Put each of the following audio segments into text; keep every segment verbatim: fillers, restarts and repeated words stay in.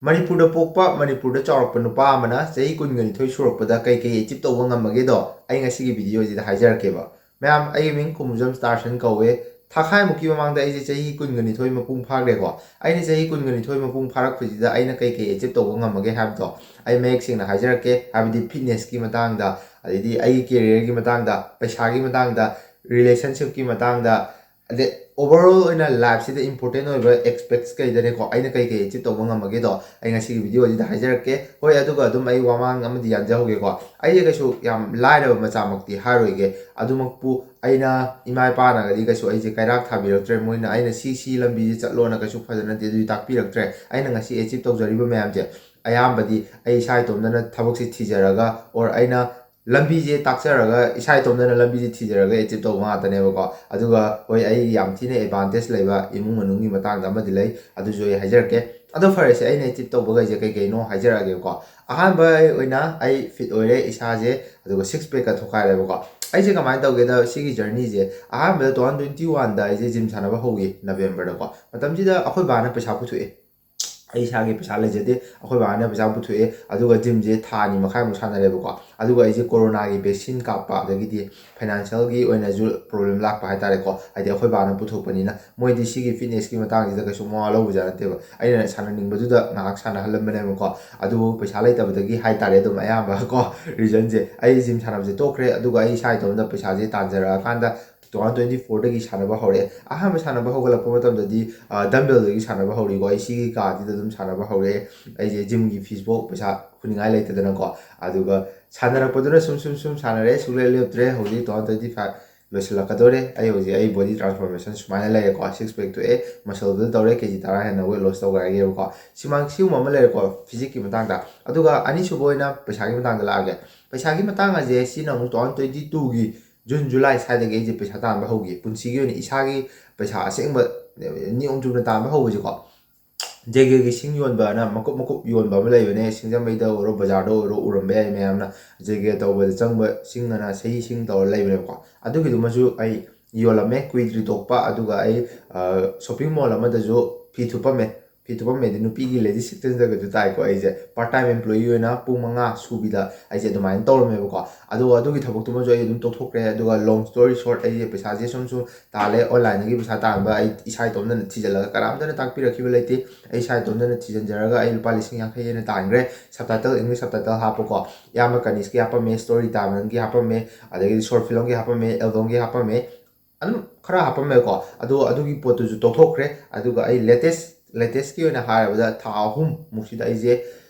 ꯃꯅꯤꯄꯨꯔꯗ ꯄꯣꯛꯄ, ꯃꯅꯤꯄꯨꯔꯗ ꯆꯥꯎꯔꯛꯄ ꯅꯨꯄꯥ ꯑꯃꯅ ꯆꯍꯤ ꯀꯨꯟꯒ ꯅꯤꯊꯣꯏ ꯁꯨꯔꯛꯄꯗ ꯀꯩ ꯀꯩ ꯑꯦꯆꯤꯞ ꯇꯧꯕ ꯉꯝꯃꯒꯦꯗꯣ ꯑꯩ ꯉꯁꯤꯒꯤ ꯚꯤꯗꯤꯑꯣꯁꯤꯗ ꯍꯥꯏꯖꯔꯛꯀꯦꯕ꯫ ꯃꯌꯥꯝ, ꯑꯩꯒꯤ ꯃꯤꯡ ꯀꯨꯝꯖꯝ ꯁ꯭ꯇꯥꯔꯁꯟ ꯀꯧꯋꯦ꯫ ꯊꯥꯈꯥꯏꯃꯨꯛꯀꯤ ꯃꯃꯥꯡꯗ ꯑꯩꯁꯦ ꯆꯍꯤ ꯀꯨꯟꯒ ꯅꯤꯊꯣꯏ ꯃꯄꯨꯡ ꯐꯥꯈ꯭ꯔꯦꯀꯣ꯫ ꯑꯩꯅ ꯆꯍꯤ ꯀꯨꯟꯒ ꯅꯤꯊꯣꯏ ꯃꯄꯨꯡ ꯐꯥꯔꯛꯄꯁꯤꯗ ꯑꯩꯅ ꯀꯩ ꯀꯩ ꯑꯦꯆꯤꯞ ꯇꯧꯕ ꯉꯝꯃꯒꯦ ꯍꯥꯏꯕꯗꯣ ꯑꯩ ꯃꯌꯦꯛ ꯁꯦꯡꯅ ꯍꯥꯏꯖꯔꯛꯀꯦ꯫ ꯍꯥꯏꯕꯗꯤ ꯐꯤꯠꯅꯦꯁꯀꯤ ꯃꯇꯥꯡꯗ, ꯑꯗꯩꯗꯤ ꯑꯩꯒꯤ ꯀꯦꯔꯤꯌꯔꯒꯤ ꯃꯇꯥꯡꯗ, ꯄꯩꯁꯥꯒꯤ ꯃꯇꯥꯡꯗ, ꯔꯤꯂꯦꯁꯟꯁꯤꯞꯀꯤ ꯃꯇꯥꯡꯗ, ꯑꯗꯩ ꯑꯣꯚꯔꯑꯣꯜ ꯑꯣꯏꯅ ꯂꯥꯏꯐꯁꯤꯗ ꯏꯝꯄꯣꯔꯇꯦꯟ ꯑꯣꯏꯕ ꯑꯦꯁꯄꯦꯛꯁ ꯀꯩꯗꯅꯦꯀꯣ, ꯑꯩꯅ ꯀꯩ ꯀꯩ ꯑꯦꯆꯤꯞ ꯇꯧꯕ ꯉꯝꯃꯒꯦꯗꯣ ꯑꯩ ꯉꯁꯤꯒꯤ ꯚꯤꯗꯤꯑꯣꯁꯤꯗ ꯍꯥꯏꯖꯔꯛꯀꯦ꯫ ꯍꯣꯏ, ꯑꯗꯨꯒ ꯑꯗꯨꯝ ꯑꯩ ꯋꯥꯃꯥꯡ ꯑꯃꯗꯤ ꯌꯥꯟꯖꯍꯧꯒꯦꯀꯣ꯫ ꯑꯩꯁꯦ ꯀꯩꯁꯨ ꯌꯥꯝ ꯂꯥꯏꯔꯕ ꯃꯆꯥꯃꯛꯇꯤ ꯍꯥꯏꯔꯣꯏꯒꯦ꯫ ꯑꯗꯨꯃꯛꯄꯨ ꯑꯩꯅ, ꯏꯃꯥ ꯏꯄꯥꯅꯒꯗꯤ ꯀꯩꯁꯨ ꯑꯩꯁꯦ ꯀꯩꯔꯥꯛ ꯊꯥꯕꯤꯔꯛꯇ꯭ꯔꯦ꯫ ꯃꯣꯏꯅ ꯑꯩꯅ ꯁꯤ ꯁꯤ ꯂꯝꯕꯤꯁꯦ ꯆꯠꯂꯣꯅ ꯀꯩꯁꯨ ꯐꯖꯅꯗꯤ ꯑꯗꯨꯗꯤ ꯇꯥꯛꯄꯤꯔꯛꯇ꯭ꯔꯦ꯫ ꯑꯩꯅ ꯉꯁꯤ ꯑꯦꯆꯤꯞ ꯇꯧꯖꯔꯤꯕ ꯃꯌꯥꯝꯁꯦ ꯑꯌꯥꯝꯕꯗꯤ ꯑꯩ ꯏꯁꯥ ꯏꯇꯣꯝꯇꯅ ꯊꯕꯛꯁꯦ ꯊꯤꯖꯔꯒ, ꯑꯣꯔ ꯑꯩꯅ ꯂꯝꯕꯤꯁꯦ ꯇꯥꯛꯆꯔꯒ, ꯏꯁꯥ ꯏꯇꯣꯝꯇꯅ ꯂꯝꯕꯤꯁꯦ ꯊꯤꯖꯔꯒ ꯑꯦꯆꯤꯞ ꯇꯧꯕ ꯉꯥꯛꯇꯅꯦꯕꯀꯣ꯫ ꯑꯗꯨꯒ ꯍꯣꯏ, ꯑꯩ ꯌꯥꯝ ꯊꯤꯅ ꯑꯦꯗꯚꯥꯟꯇꯦꯖ ꯂꯩꯕ ꯏꯃꯨꯡ ꯃꯅꯨꯡꯒꯤ ꯃꯇꯥꯡꯗ ꯑꯃꯗꯤ ꯂꯩ, ꯑꯗꯨꯁꯨ ꯑꯩ ꯍꯥꯏꯖꯔꯛꯀꯦ꯫ ꯑꯗꯣ ꯐꯔꯦꯁꯦ, ꯑꯩꯅ ꯑꯦꯆꯤꯞ ꯇꯧꯕꯈꯩꯁꯦ ꯀꯩ ꯀꯩꯅꯣ ꯍꯥꯏꯖꯔꯛꯑꯒꯦꯕꯀꯣ꯫ ꯑꯍꯥꯟꯕ ꯑꯣꯏꯅ ꯑꯩ ꯐꯤꯠ ꯑꯣꯏꯔꯦ ꯏꯁꯥꯁꯦ, ꯑꯗꯨꯒ ꯁꯤꯛꯁ ꯄꯦꯛꯀ ꯊꯣꯛꯈꯥꯏꯔꯦꯕꯀꯣ꯫ ꯑꯩꯁꯦ ꯀꯃꯥꯏꯅ ꯇꯧꯒꯦꯗ, ꯁꯤꯒꯤ ꯖꯔꯅꯤꯁꯦ ꯑꯍꯥꯟꯕꯗ two thousand twenty one ꯗ ꯑꯩꯁꯦ ꯖꯤꯝ ꯁꯥꯟꯅꯕ ꯍꯧꯈꯤ, ꯅꯕꯦꯝꯕꯔꯗꯀꯣ꯫ ꯃꯇꯝꯁꯤꯗ ꯑꯩꯈꯣꯏ ꯕꯥꯅ ꯄꯩꯁꯥ ꯄꯨꯊꯣꯛꯑꯦ꯫ ꯑꯩ ꯏꯁꯥꯒꯤ ꯄꯩꯁꯥ ꯂꯩꯖꯗꯦ, ꯑꯩꯈꯣꯏ ꯕꯥꯅ ꯄꯩꯁꯥ ꯄꯨꯊꯣꯛꯑꯦ꯫ ꯑꯗꯨꯒ ꯖꯤꯝꯁꯦ ꯊꯥ ꯑꯅꯤ ꯃꯈꯥꯏꯃꯨꯛ ꯁꯥꯟꯅꯔꯦꯕꯀꯣ꯫ ꯑꯗꯨꯒ ꯑꯩꯁꯦ ꯀꯣꯔꯣꯅꯥꯒꯤ ꯚꯦꯛꯁꯤꯟ ꯀꯥꯞꯄ, ꯑꯗꯒꯤꯗꯤ ꯐꯥꯏꯅꯥꯟꯁꯤꯌꯦꯜꯒꯤ ꯑꯣꯏꯅꯁꯨ ꯄ꯭ꯔꯣꯕ꯭ꯂꯦꯝ ꯂꯥꯛꯄ ꯍꯥꯏꯇꯥꯔꯦꯀꯣ꯫ ꯍꯥꯏꯗꯤ ꯑꯩꯈꯣꯏ ꯕꯥꯅ ꯄꯨꯊꯣꯛꯄꯅꯤꯅ ꯃꯣꯏꯗꯤ ꯁꯤꯒꯤ ꯐꯤꯠꯅꯦꯁꯀꯤ ꯃꯇꯥꯡꯁꯤꯗ ꯀꯩꯁꯨ ꯃꯋꯥ ꯂꯧꯕꯖꯥꯠ ꯅꯠꯇꯦꯕ꯫ ꯑꯩꯅ ꯁꯥꯟꯅꯅꯤꯡꯕꯗꯨꯗ ꯉꯥꯏꯍꯥꯛ ꯁꯥꯟꯅꯍꯜꯂꯝꯕꯅꯦꯕꯀꯣ꯫ ꯑꯗꯨꯕꯨ ꯄꯩꯁꯥ ꯂꯩꯇꯕꯗꯒꯤ ꯍꯥꯏꯇꯥꯔꯦ, ꯑꯗꯨꯝ ꯑꯌꯥꯝꯕ ꯀꯣ, ꯔꯤꯖꯟꯁꯦ꯫ ꯑꯩ ꯖꯤꯝ ꯁꯥꯟꯅꯕꯁꯦ ꯇꯣꯛꯈ꯭ꯔꯦ, ꯑꯗꯨꯒ ꯑꯩ ꯏꯁꯥ ꯏꯇꯣꯝꯇ ꯄꯩꯁꯥꯁꯦ ꯇꯥꯟꯖꯔꯛꯑꯀꯥꯟꯗ two thousand twenty four ꯗꯒꯤ ꯁꯥꯟꯅꯕ ꯍꯧꯔꯛꯑꯦ꯫ ꯑꯍꯥꯟꯕ ꯁꯥꯟꯅꯕ ꯍꯧꯒꯠꯂꯛꯄ ꯃꯇꯝꯗꯗꯤ, ꯑ, ꯗꯝꯕꯦꯜꯗꯒꯤ ꯁꯥꯟꯅꯕ ꯍꯧꯔꯤꯀꯣ꯫ ꯑꯩ ꯁꯤꯒꯤ ꯀꯥꯁꯤꯗ ꯑꯗꯨꯝ ꯁꯥꯟꯅꯕ ꯍꯧꯔꯛꯑꯦ꯫ ꯑꯩꯁꯦ ꯖꯤꯝꯒꯤ ꯐꯤꯁꯐꯥꯎ ꯄꯩꯁꯥ ꯍꯨꯅꯤꯡꯉꯥꯏ ꯂꯩꯇꯗꯅꯀꯣ꯫ ꯑꯗꯨꯒ ꯁꯥꯟꯅꯔꯛꯄꯗꯨꯅ ꯁꯨꯝ, ꯁꯨꯝ, ꯁꯨꯝ ꯁꯥꯟꯅꯔꯦ, ꯁꯨꯡꯂꯦꯞ ꯂꯦꯞꯇ꯭ꯔꯦ꯫ ꯍꯧꯖꯤꯛ two thousand twenty five ꯂꯣꯏꯁꯤꯜꯂꯛꯀꯗꯣꯔꯦ꯫ ꯑꯩ ꯍꯧꯖꯤꯛ ꯑꯩ ꯕꯣꯗꯤ ꯇ꯭ꯔꯥꯟꯁꯐꯣꯔꯃꯦꯁꯟ ꯁꯨꯃꯥꯏꯅ ꯂꯩꯔꯦꯀꯣ꯫ ꯁꯤꯛꯁ ꯄꯦꯛ ꯊꯣꯛꯑꯦ, ꯃꯁꯜ ꯕꯤꯜ ꯇꯧꯔꯦ, ꯀꯦ ꯖꯤ ꯇꯔꯥ ꯍꯦꯟꯅ ꯋꯦꯠ ꯂꯣꯁ ꯇꯧꯈ꯭ꯔꯦ ꯍꯥꯏꯒꯦꯕꯀꯣ꯫ ꯁꯤꯃꯥꯡ-, ꯁꯤꯒꯨꯝꯕ ꯑꯃ ꯂꯩꯔꯦꯀꯣ, ꯐꯤꯖꯤꯛꯀꯤ ꯃꯇꯥꯡꯗ꯫ ꯑꯗꯨꯒ ꯑꯅꯤꯁꯨꯕ ꯑꯣꯏꯅ ꯄꯩꯁꯥꯒꯤ ꯃꯇꯥꯡꯗ ꯂꯥꯛꯑꯒꯦ꯫ ꯄꯩꯁꯥꯒꯤ ꯃꯇꯥꯡ ꯑꯁꯦ ꯁꯤꯅ ꯑꯃꯨꯛ two thousand twenty two ꯒꯤ ꯖꯨꯟ, ꯖꯨꯂꯥꯏ ꯁ꯭ꯋꯥꯏꯗꯒꯤ ꯑꯩꯁꯦ ꯄꯩꯁꯥ ꯇꯥꯟꯕ ꯍꯧꯈꯤ꯫ ꯄꯨꯟꯁꯤꯒꯤ ꯑꯣꯏꯅ ꯏꯁꯥꯒꯤ ꯄꯩꯁꯥ ꯑꯁꯦꯡꯕ ꯅꯤꯌꯣꯝ ꯆꯨꯝꯅ ꯇꯥꯟꯕ ꯍꯧꯕꯁꯦꯀꯣ, ꯖꯦꯒꯦꯒꯤ ꯁꯤꯡ ꯌꯣꯟꯕꯅ ꯃꯀꯨꯞ ꯃꯀꯨꯞ ꯌꯣꯟꯕ ꯑꯃ ꯂꯩꯕꯅꯦ꯫ ꯁꯤꯡꯖꯃꯩꯗ ꯑꯣꯏꯔꯣ, ꯕꯖꯥꯔꯗ ꯑꯣꯏꯔꯣ, ꯎꯔꯝꯕ ꯌꯥꯏ ꯃꯌꯥꯝꯅ꯫ ꯖꯦꯒꯦ ꯇꯧꯕꯗ ꯆꯪꯕ ꯁꯤꯡ ꯑꯅ ꯆꯍꯤ ꯁꯤꯡ ꯇꯧꯔ ꯂꯩꯕꯅꯦꯕꯀꯣ꯫ ꯑꯗꯨꯒꯤꯗꯨꯃꯁꯨ ꯑꯩ ꯌꯣꯜꯂꯝꯃꯦ ꯀꯨꯏꯗ꯭ꯔꯤ ꯇꯣꯛꯄ꯫ ꯑꯗꯨꯒ ꯑꯩ, ꯑ, ꯁꯣꯞꯄꯤꯡ ꯃꯣꯜ ꯑꯃꯗꯁꯨ ꯐꯤ ꯊꯨꯞꯄꯝꯃꯦ꯫ ꯐꯤ ꯇꯨꯐꯝ ꯃꯦꯗꯤ ꯅꯨꯄꯤꯒꯤ ꯂꯦꯗꯤꯁ ꯁꯦꯛꯇꯔꯗꯒꯁꯨ ꯇꯥꯏꯀꯣ꯫ ꯑꯩꯁꯦ ꯄꯥꯔꯠ ꯇꯥꯏꯝ ꯑꯦꯝꯄ꯭ꯂꯣꯌꯤ ꯑꯣꯏꯅ ꯄꯨꯡ ꯃꯉꯥ ꯁꯨꯕꯤꯗ ꯑꯩꯁꯦ ꯑꯗꯨꯃꯥꯏꯅ ꯇꯧꯔꯝꯃꯦꯕꯀꯣ꯫ ꯑꯗꯣ ꯑꯗꯨꯒꯤ ꯊꯕꯛꯇꯨꯃꯁꯨ ꯑꯩ ꯑꯗꯨꯝ ꯇꯣꯛꯊꯣꯛꯈ꯭ꯔꯦ꯫ ꯑꯗꯨꯒ ꯂꯣꯡ ꯁ꯭ꯇꯣꯔꯤ ꯁꯣꯔꯠ, ꯑꯩꯁꯦ ꯄꯩꯁꯥꯁꯦ ꯁꯨꯝ ꯁꯨꯝ ꯇꯥꯜꯂꯦ꯫ ꯑꯣꯟꯂꯥꯏꯟꯗꯒꯤ ꯄꯩꯁꯥ ꯇꯥꯟꯕ ꯑꯩ ꯏꯁꯥ ꯏꯇꯣꯝꯇꯅ ꯊꯤꯖꯤꯜꯂꯒ ꯀꯅꯥꯝꯇꯅ ꯇꯥꯛꯄꯤꯔꯛꯈꯤꯕ ꯂꯩꯇꯦ꯫ ꯑꯩ ꯏꯁꯥ ꯏꯇꯣꯝꯇꯅ ꯊꯤꯖꯤꯟꯖꯔꯒ ꯑꯩ ꯂꯨꯄꯥ ꯂꯤꯁꯤꯡ ꯌꯥꯡꯈꯩ ꯍꯦꯟꯅ ꯇꯥꯟꯈ꯭ꯔꯦ꯫ ꯁꯕꯇꯥꯏꯇꯜ, ꯏꯪꯂꯤꯁ ꯁꯕꯇꯥꯏꯇꯜ ꯍꯥꯞꯄꯀꯣ꯫ ꯏꯌꯥꯝꯕ ꯀꯅꯤꯁꯀꯤ ꯍꯥꯞꯄꯝꯃꯦ, ꯁ꯭ꯇꯣꯔꯤ ꯇꯥꯏꯝꯒꯤ ꯍꯥꯞꯄꯝꯃꯦ, ꯑꯗꯒꯤꯗꯤ ꯁꯣꯔꯠ ꯐꯤꯂꯝꯒꯤ ꯍꯥꯞꯄꯝꯃꯦ, ꯑꯦꯜꯕꯝꯒꯤ ꯍꯥꯞꯄꯝꯃꯦ꯫ ꯑꯗꯨꯝ ꯈꯔ ꯍꯥꯞꯄꯝꯃꯦꯀꯣ꯫ ꯑꯗꯣ ꯑꯗꯨꯒꯤ ꯄꯣꯠꯇꯨꯁꯨ ꯇꯣꯛꯊꯣꯛꯈ꯭ꯔꯦ꯫ ꯑꯗꯨꯒ ꯑꯩ ꯂꯦꯇꯦꯁ ꯂꯦꯇꯦꯁꯀꯤ ꯑꯣꯏꯅ ꯍꯥꯏꯔꯕꯗ ꯊꯥ ꯑꯍꯨꯝ ꯃꯨꯛꯁꯤꯗ ꯑꯩꯁꯦ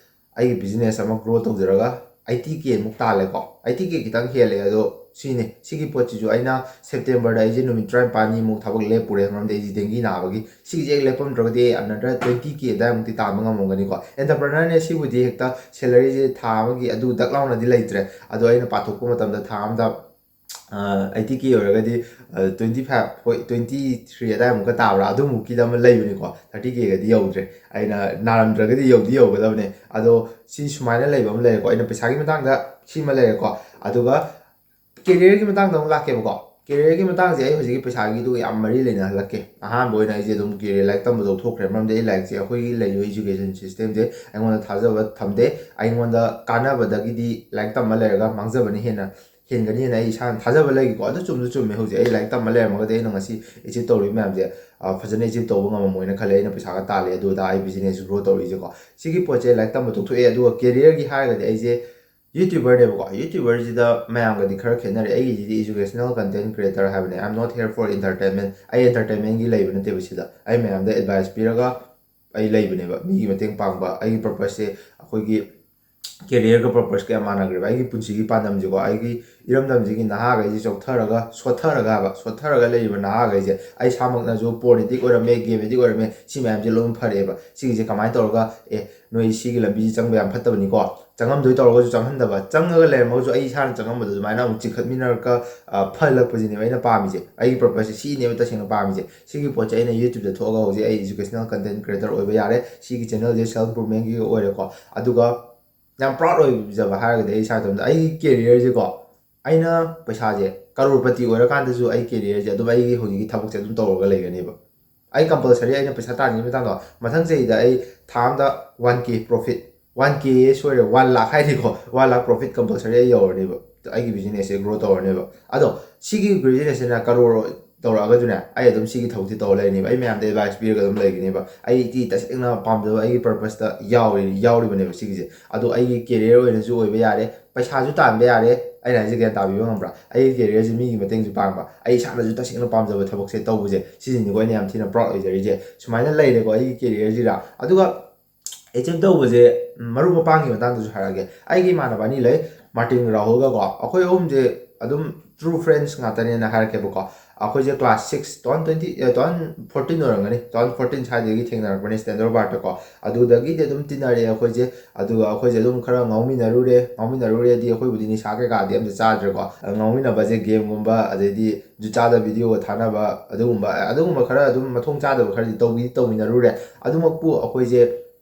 ꯑꯩꯒꯤ ꯕꯤꯖꯤꯅꯦꯁ ꯑꯃ ꯒ꯭ꯔꯣ ꯇꯧꯖꯔꯒ ꯑꯩꯠꯇꯤ ꯀꯦ ꯃꯨꯛ ꯇꯥꯜꯂꯦꯀꯣ꯫ ꯑꯩꯠꯇꯤ ꯀꯦ ꯈꯤꯇꯪ ꯍꯦꯜꯂꯦ꯫ ꯑꯗꯣ ꯁꯤꯅꯤ, ꯁꯤꯒꯤ ꯄꯣꯠꯁꯤꯁꯨ ꯑꯩꯅ ꯁꯦꯞꯇꯦꯝꯕꯔꯗ ꯑꯩꯁꯦ ꯅꯨꯃꯤꯠ ꯇꯔꯥꯅꯤꯄꯥꯜꯅꯤꯃꯨꯛ ꯊꯕꯛ ꯂꯦꯞꯄꯨꯔꯦ, ꯃꯔꯝꯗꯤ ꯑꯩꯁꯦ ꯗꯦꯡꯒꯤ ꯅꯥꯕꯒꯤ꯫ ꯁꯤꯒꯤꯁꯦ ꯍꯦꯛ ꯂꯦꯞꯄꯝꯗ꯭ꯔꯒꯗꯤ ꯑꯩ another twenty K ꯑꯗꯥꯏꯃꯨꯛꯇꯤ ꯇꯥꯟꯕ ꯉꯝꯃꯝꯒꯅꯤꯀꯣ꯫ ꯑꯦꯟꯇꯔꯄ꯭ꯔꯦꯅꯔꯅꯦ ꯁꯤꯕꯨꯗꯤ ꯍꯦꯛꯇ ꯁꯦꯂꯔꯤꯁꯦ ꯊꯥ ꯑꯃꯒꯤ ꯑꯗꯨ ꯗꯛ ꯂꯥꯎꯅꯗꯤ ꯂꯩꯇ꯭ꯔꯦ꯫ ꯑꯗꯣ ꯑꯩꯅ ꯄꯥꯊꯣꯛꯄ ꯃꯇꯝꯗ ꯊꯥ ꯑꯃꯗ ꯑꯩꯠꯇꯤ ꯀꯦ ꯑꯣꯏꯔꯒꯗꯤ ꯇ꯭ꯋꯦꯟꯇꯤ ꯐꯥꯏꯚ, ꯍꯣꯏ, ꯇ꯭ꯋꯦꯟꯇꯤ ꯊ꯭ꯔꯤ ꯑꯗꯥꯏꯃꯨꯛꯀ ꯇꯥꯕ꯭ꯔꯥ, ꯑꯗꯨꯃꯨꯛꯀꯤꯗ ꯑꯃ ꯂꯩꯕꯅꯤꯀꯣ꯫ ꯊꯥꯔꯇꯤ ꯀꯦꯒꯗꯤ ꯌꯧꯗ꯭ꯔꯦ꯫ ꯑꯩꯅ ꯅꯥꯔꯝꯗ꯭ꯔꯒꯗꯤ ꯌꯧꯗꯤ ꯌꯧꯒꯗꯕꯅꯦ꯫ ꯑꯗꯣ ꯁꯤ ꯁꯨꯃꯥꯏꯅ ꯂꯩꯕ ꯑꯃ ꯂꯩꯔꯦꯀꯣ꯫ ꯑꯩꯅ ꯄꯩꯁꯥꯒꯤ ꯃꯇꯥꯡꯗ ꯁꯤꯃ ꯂꯩꯔꯦꯀꯣ꯫ ꯑꯗꯨꯒ ꯀꯦꯔꯤꯌꯔꯒꯤ ꯃꯇꯥꯡꯗ ꯑꯃꯨꯛ ꯂꯥꯛꯀꯦꯕꯀꯣ꯫ ꯀꯦꯔꯤꯌꯔꯒꯤ ꯃꯇꯥꯡꯁꯦ ꯑꯩ ꯍꯧꯖꯤꯛꯀꯤ ꯄꯩꯁꯥꯒꯤꯗꯨꯒ ꯌꯥꯝ ꯃꯔꯤ ꯂꯩꯅꯍꯜꯂꯛꯀꯦ꯫ ꯑꯍꯥꯟꯕ ꯑꯣꯏꯅ ꯑꯩꯁꯦ ꯑꯗꯨꯝ ꯀꯦꯔꯤꯌꯔ ꯂꯥꯏꯔꯤꯛ ꯇꯝꯕ ꯇꯣꯛꯊꯣꯛꯈ꯭ꯔꯦ, ꯃꯔꯝꯗꯤ ꯑꯩ ꯂꯥꯏꯔꯤꯛꯁꯦ, ꯑꯩꯈꯣꯏꯒꯤ ꯂꯩꯔꯤꯕ ꯏꯖꯨꯀꯦꯁꯟ ꯁꯤꯁꯇꯦꯝꯁꯦ ꯑꯩꯉꯣꯟꯗ ꯊꯥꯖꯕ ꯊꯝꯗꯦ꯫ ꯑꯩꯉꯣꯟꯗ ꯀꯥꯟꯅꯕꯗꯒꯤꯗꯤ ꯂꯥꯏꯔꯤꯛ ꯇꯝꯕ ꯂꯩꯔꯒ ꯃꯥꯡꯖꯕꯅ ꯍꯦꯟꯅ ꯍꯦꯟꯒꯅꯤꯅ ꯑꯩ ꯏꯁꯥꯅ ꯊꯥꯖꯕ ꯂꯩꯀꯣ꯫ ꯑꯗꯨ ꯆꯨꯝꯁꯨ ꯆꯨꯝꯃꯦ꯫ ꯍꯧꯖꯤꯛ ꯑꯩ ꯂꯥꯏꯔꯤꯛ ꯇꯝꯕ ꯂꯩꯔꯝꯃꯒꯗꯤ ꯑꯩꯅ ꯉꯁꯤ ꯑꯦꯆꯤꯞ ꯇꯧꯔꯤꯕ ꯃꯌꯥꯝꯁꯦ, ꯑ, ꯐꯖꯅ ꯑꯦꯆꯤꯞ ꯇꯧꯕ ꯉꯝꯃꯝꯃꯣꯏꯅ ꯈꯜꯂꯦ꯫ ꯑꯩꯅ ꯄꯩꯁꯥꯒ ꯇꯥꯜꯂꯦ, ꯑꯗꯨ ꯑꯗꯥ ꯑꯩ ꯕꯤꯖꯤꯅꯦꯁ ꯒ꯭ꯔꯣ ꯇꯧꯔꯤꯁꯦꯀꯣ꯫ ꯁꯤꯒꯤ ꯄꯣꯠꯁꯦ ꯂꯥꯏꯔꯤꯛ ꯇꯝꯕ ꯇꯣꯛꯊꯣꯛꯑꯦ꯫ ꯑꯗꯨꯒ ꯀꯦꯔꯤꯌꯔꯒꯤ ꯍꯥꯏꯔꯒꯗꯤ ꯑꯩꯁꯦ ꯌꯨꯇ꯭ꯌꯨꯕꯔꯅꯦꯕꯀꯣ꯫ ꯌꯨꯇ꯭ꯌꯨꯕꯔꯁꯤꯗ ꯃꯌꯥꯝꯒꯗꯤ ꯈꯔ ꯈꯦꯠꯅꯔꯦ꯫ ꯑꯩꯒꯤꯁꯤꯗꯤ educational content creator ꯍꯥꯏꯕꯅꯦ꯫ I am not here for entertainment꯫ ꯑꯩ ꯑꯦꯟꯇꯔꯇꯦꯟꯃꯦꯟꯒꯤ ꯂꯩꯕ ꯅꯠꯇꯦꯕ ꯁꯤꯗ꯫ ꯑꯩ ꯃꯌꯥꯝꯗ ꯑꯦꯗꯚꯥꯏꯁ ꯄꯤꯔꯒ ꯑꯩ ꯂꯩꯕꯅꯦꯕ, ꯃꯤꯒꯤ ꯃꯇꯦꯡ ꯄꯥꯡꯕ꯫ ꯑꯩꯒꯤ ꯄꯔꯄꯁꯁꯦ ꯑꯩꯈꯣꯏꯒꯤ ꯀꯦꯔꯤꯌꯔꯒ ꯄꯔꯄꯁꯀ ꯌꯥꯝ ꯃꯥꯟꯅꯈ꯭ꯔꯦꯕ꯫ ꯑꯩꯒꯤ ꯄꯨꯟꯁꯤꯒꯤ ꯄꯥꯟꯗꯝꯁꯤꯀꯣ, ꯑꯩꯒꯤ ꯏꯔꯝꯗꯝꯁꯤꯒꯤ ꯅꯍꯥꯈꯩꯁꯤ ꯆꯣꯛꯊꯔꯒ, ꯁꯣꯠꯊꯔꯒ ꯍꯥꯏꯕ, ꯁꯣꯠꯊꯔꯒ ꯂꯩꯔꯤꯕ ꯅꯍꯥꯈꯩꯁꯦ, ꯑꯩ ꯏꯁꯥꯃꯛꯅꯁꯨ ꯄꯣꯔꯟ ꯑꯦꯗꯤꯛ ꯑꯣꯏꯔꯝꯃꯦ, ꯒꯦꯝ ꯑꯦꯗꯤꯛ ꯑꯣꯏꯔꯝꯃꯦ, ꯁꯤ ꯃꯌꯥꯝꯁꯦ ꯂꯣꯏꯅ ꯐꯔꯛꯑꯦꯕ꯫ ꯁꯤꯒꯤꯁꯦ ꯀꯃꯥꯏꯅ ꯇꯧꯔꯒ, "ꯑꯦ, ꯅꯣꯏ ꯁꯤꯒꯤ ꯂꯝꯕꯤꯁꯤ ꯆꯪꯕ ꯌꯥꯝ ꯐꯠꯇꯕꯅꯤꯀꯣ", ꯆꯪꯉꯝꯗꯣꯏ ꯇꯧꯔꯒꯁꯨ ꯆꯪꯍꯟꯗꯕ, ꯆꯪꯉꯒ ꯂꯩꯔꯝꯃꯒꯁꯨ ꯑꯩ ꯏꯁꯥꯅ ꯆꯪꯉꯝꯕꯗꯣ ꯑꯗꯨꯃꯥꯏꯅ ꯑꯃꯨꯛ ꯆꯤꯡꯈꯠꯃꯤꯟꯅꯔꯒ, ꯑ, ꯐꯍꯜꯂꯛꯄꯁꯤꯅꯦꯕ ꯑꯩꯅ ꯄꯥꯝꯃꯤꯁꯦ꯫ ꯑꯩꯒꯤ ꯄꯔꯄꯁꯁꯦ ꯁꯤꯅꯦꯕ ꯇꯁꯦꯡꯅ ꯄꯥꯝꯃꯤꯁꯦ꯫ ꯁꯤꯒꯤ ꯄꯣꯠꯁꯦ ꯑꯩꯅ ꯌꯨꯇ꯭ꯌꯨꯕꯇ ꯊꯣꯛꯑꯒ ꯍꯧꯖꯤꯛ ꯑꯩ educational content creator ꯑꯣꯏꯕ ꯌꯥꯔꯦ꯫ ꯁꯤꯒꯤ ꯆꯦꯅꯦꯜꯁꯦ ꯁꯦꯜꯐ ꯏꯝꯄ꯭ꯔꯨꯚꯃꯦꯟꯒꯤ ꯑꯣꯏꯔꯦꯀꯣ꯫ ꯑꯗꯨꯒ ꯌꯥꯝ ꯄ꯭ꯔꯥꯎꯗ ꯑꯣꯏꯖꯕ ꯍꯥꯏꯔꯒꯗꯤ ꯑꯩ ꯏꯁꯥ ꯏꯇꯣꯝꯇ ꯑꯩꯒꯤ ꯀꯦꯔꯤꯌꯔꯁꯦꯀꯣ, ꯑꯩꯅ ꯄꯩꯁꯥꯁꯦ ꯀꯔꯣꯔꯄꯇꯤ ꯑꯣꯏꯔꯀꯥꯟꯗꯁꯨ ꯑꯩ ꯀꯦꯔꯤꯌꯔꯁꯦ ꯑꯗꯨꯝ ꯑꯩꯒꯤ ꯍꯧꯖꯤꯛꯀꯤ ꯊꯕꯛꯁꯦ ꯑꯗꯨꯝ ꯇꯧꯔꯒ ꯂꯩꯒꯅꯦꯕ꯫ ꯑꯩ ꯀꯝꯄꯜꯁꯔꯤ ꯑꯩꯅ ꯄꯩꯁꯥ ꯇꯥꯟꯕꯒꯤ ꯃꯇꯥꯡꯗꯣ, ꯃꯊꯪ ꯆꯍꯤꯗ ꯑꯩ ꯊꯥ ꯑꯃꯗ ꯋꯥꯟ ꯀꯦ ꯄ꯭ꯔꯣꯐꯤꯠ, ꯋꯥꯟ ꯀꯦ ꯁꯣꯏꯔꯦ, ꯋꯥꯟ ꯂꯥꯛ ꯍꯥꯏꯅꯤꯀꯣ, ꯋꯥꯟ ꯂꯥꯛ ꯄ꯭ꯔꯣꯐꯤꯠ ꯀꯝꯄꯜꯁꯔꯤ ꯑꯩ ꯌꯧꯔꯅꯦꯕ, ꯑꯩꯒꯤ ꯕꯤꯖꯤꯅꯦꯁꯁꯦ ꯒ꯭ꯔꯣ ꯇꯧꯔꯅꯦꯕ꯫ ꯑꯗꯣ ꯁꯤꯒꯤ ꯕꯤꯖꯤꯅꯦꯁꯁꯤꯅ ꯀꯔꯣꯔ ꯇꯧꯔꯛꯑꯒꯁꯨꯅꯦ, ꯑꯩ ꯑꯗꯨꯝ ꯁꯤꯒꯤ ꯊꯕꯛꯁꯤ ꯇꯧꯔ ꯂꯩꯅꯦꯕ, ꯑꯩ ꯃꯌꯥꯝꯗ ꯑꯦꯗꯚꯥꯏꯁ ꯄꯤꯔꯒ ꯑꯗꯨꯝ ꯂꯩꯒꯅꯦꯕ꯫ ꯑꯩꯗꯤ ꯇꯁꯦꯡꯅ ꯄꯥꯝꯖꯕ ꯑꯩꯒꯤ ꯄꯔꯄꯁꯇ ꯌꯥꯎꯔꯤ ꯌꯥꯎꯔꯤꯕꯅꯦꯕ ꯁꯤꯒꯤꯁꯦ꯫ ꯑꯗꯣ ꯑꯩꯒꯤ ꯀꯦꯔꯤꯌꯔ ꯑꯣꯏꯅꯁꯨ ꯑꯣꯏꯕ ꯌꯥꯔꯦ, ꯄꯩꯁꯥꯁꯨ ꯇꯥꯟꯕ ꯌꯥꯔꯦ, ꯑꯩꯅ ꯍꯥꯏꯁꯦ ꯒ꯭ꯌꯥꯟ ꯇꯥꯕꯤꯕ ꯉꯝꯕ꯭ꯔꯥ? ꯑꯩꯒꯤ ꯀꯦꯔꯤꯌꯔꯁꯦ ꯃꯤꯒꯤ ꯃꯇꯦꯡꯁꯨ ꯄꯥꯡꯕ, ꯑꯩ ꯏꯁꯥꯅꯁꯨ ꯇꯁꯦꯡꯅ ꯄꯥꯝꯖꯕ ꯊꯕꯛꯁꯦ ꯇꯧꯕꯁꯦ, ꯁꯤꯁꯤꯅꯤꯀꯣ ꯑꯩꯅ ꯌꯥꯝ ꯊꯤꯅ ꯄ꯭ꯔꯥꯎꯗ ꯑꯣꯏꯖꯔꯤꯁꯦ꯫ ꯁꯨꯃꯥꯏꯅ ꯂꯩꯔꯦꯀꯣ ꯑꯩꯒꯤ ꯀꯦꯔꯤꯌꯔꯁꯤꯗ꯫ ꯑꯗꯨꯒ ꯑꯦꯆꯤꯞ ꯇꯧꯕꯁꯦ, ꯎꯝ, ꯃꯔꯨꯞ ꯃꯄꯥꯡꯒꯤ ꯃꯇꯥꯡꯗꯁꯨ ꯍꯥꯏꯔꯛꯑꯒꯦ꯫ ꯑꯩꯒꯤ ꯏꯃꯥꯟꯅꯕ ꯑꯅꯤ ꯂꯩ, ꯃꯥꯔꯇꯤꯟ ꯔꯥꯍꯨꯜꯒꯀꯣ꯫ ꯑꯩꯈꯣꯏ ꯑꯍꯨꯝꯁꯦ ꯑꯗꯨꯝ ꯇ꯭ꯔꯨ ꯐ꯭ꯔꯦꯟꯁ ꯉꯥꯛꯇꯅꯦꯅ ꯍꯥꯏꯔꯛꯀꯦꯕꯀꯣ꯫ ꯑꯩꯈꯣꯏꯁꯦ class six, two thousand twenty, uh, two thousand fourteen ꯑꯣꯏꯔꯝꯒꯅꯤ, ꯇꯨ ꯊꯥꯎꯖꯟ ꯐꯣꯔꯇꯤꯟ ꯁ꯭ꯋꯥꯏꯗꯒꯤ ꯊꯦꯡꯅꯔꯛꯄꯅꯦ ꯁ꯭ꯇꯦꯟꯗꯔ ꯕꯥꯔꯠꯇꯀꯣ꯫ ꯑꯗꯨꯗꯒꯤꯗꯤ ꯑꯗꯨꯝ ꯇꯤꯟꯅꯔꯛꯑꯦ ꯑꯩꯈꯣꯏꯁꯦ꯫ ꯑꯗꯨꯒ ꯑꯩꯈꯣꯏꯁꯦ ꯑꯗꯨꯝ ꯈꯔ ꯉꯥꯎꯃꯤꯟꯅꯔꯨꯔꯦ, ꯉꯥꯎꯃꯤꯟꯅꯔꯨꯔꯦꯗꯤ ꯑꯩꯈꯣꯏꯕꯨꯗꯤ ꯅꯤꯁꯥ ꯀꯩꯀꯥꯗꯤ ꯑꯝꯇ ꯆꯥꯗ꯭ꯔꯦꯀꯣ꯫ ꯉꯥꯎꯃꯤꯟꯅꯕꯁꯦ ꯒꯦꯝꯒꯨꯝꯕ, ꯑꯗꯩꯗꯤ ꯖꯨꯠ ꯆꯥꯗ ꯚꯤꯗꯤꯑꯣꯒ ꯊꯥꯅꯕ, ꯑꯗꯨꯒꯨꯝꯕ, ꯑꯗꯨꯒꯨꯝꯕ ꯈꯔ ꯑꯗꯨꯝ ꯃꯊꯣꯡ ꯆꯥꯗꯕ ꯈꯔꯗꯤ ꯇꯧꯕꯤ ꯇꯧꯃꯤꯟꯅꯔꯨꯔꯦ꯫ ꯑꯗꯨꯃꯛꯄꯨ ꯑꯩꯈꯣꯏꯁꯦ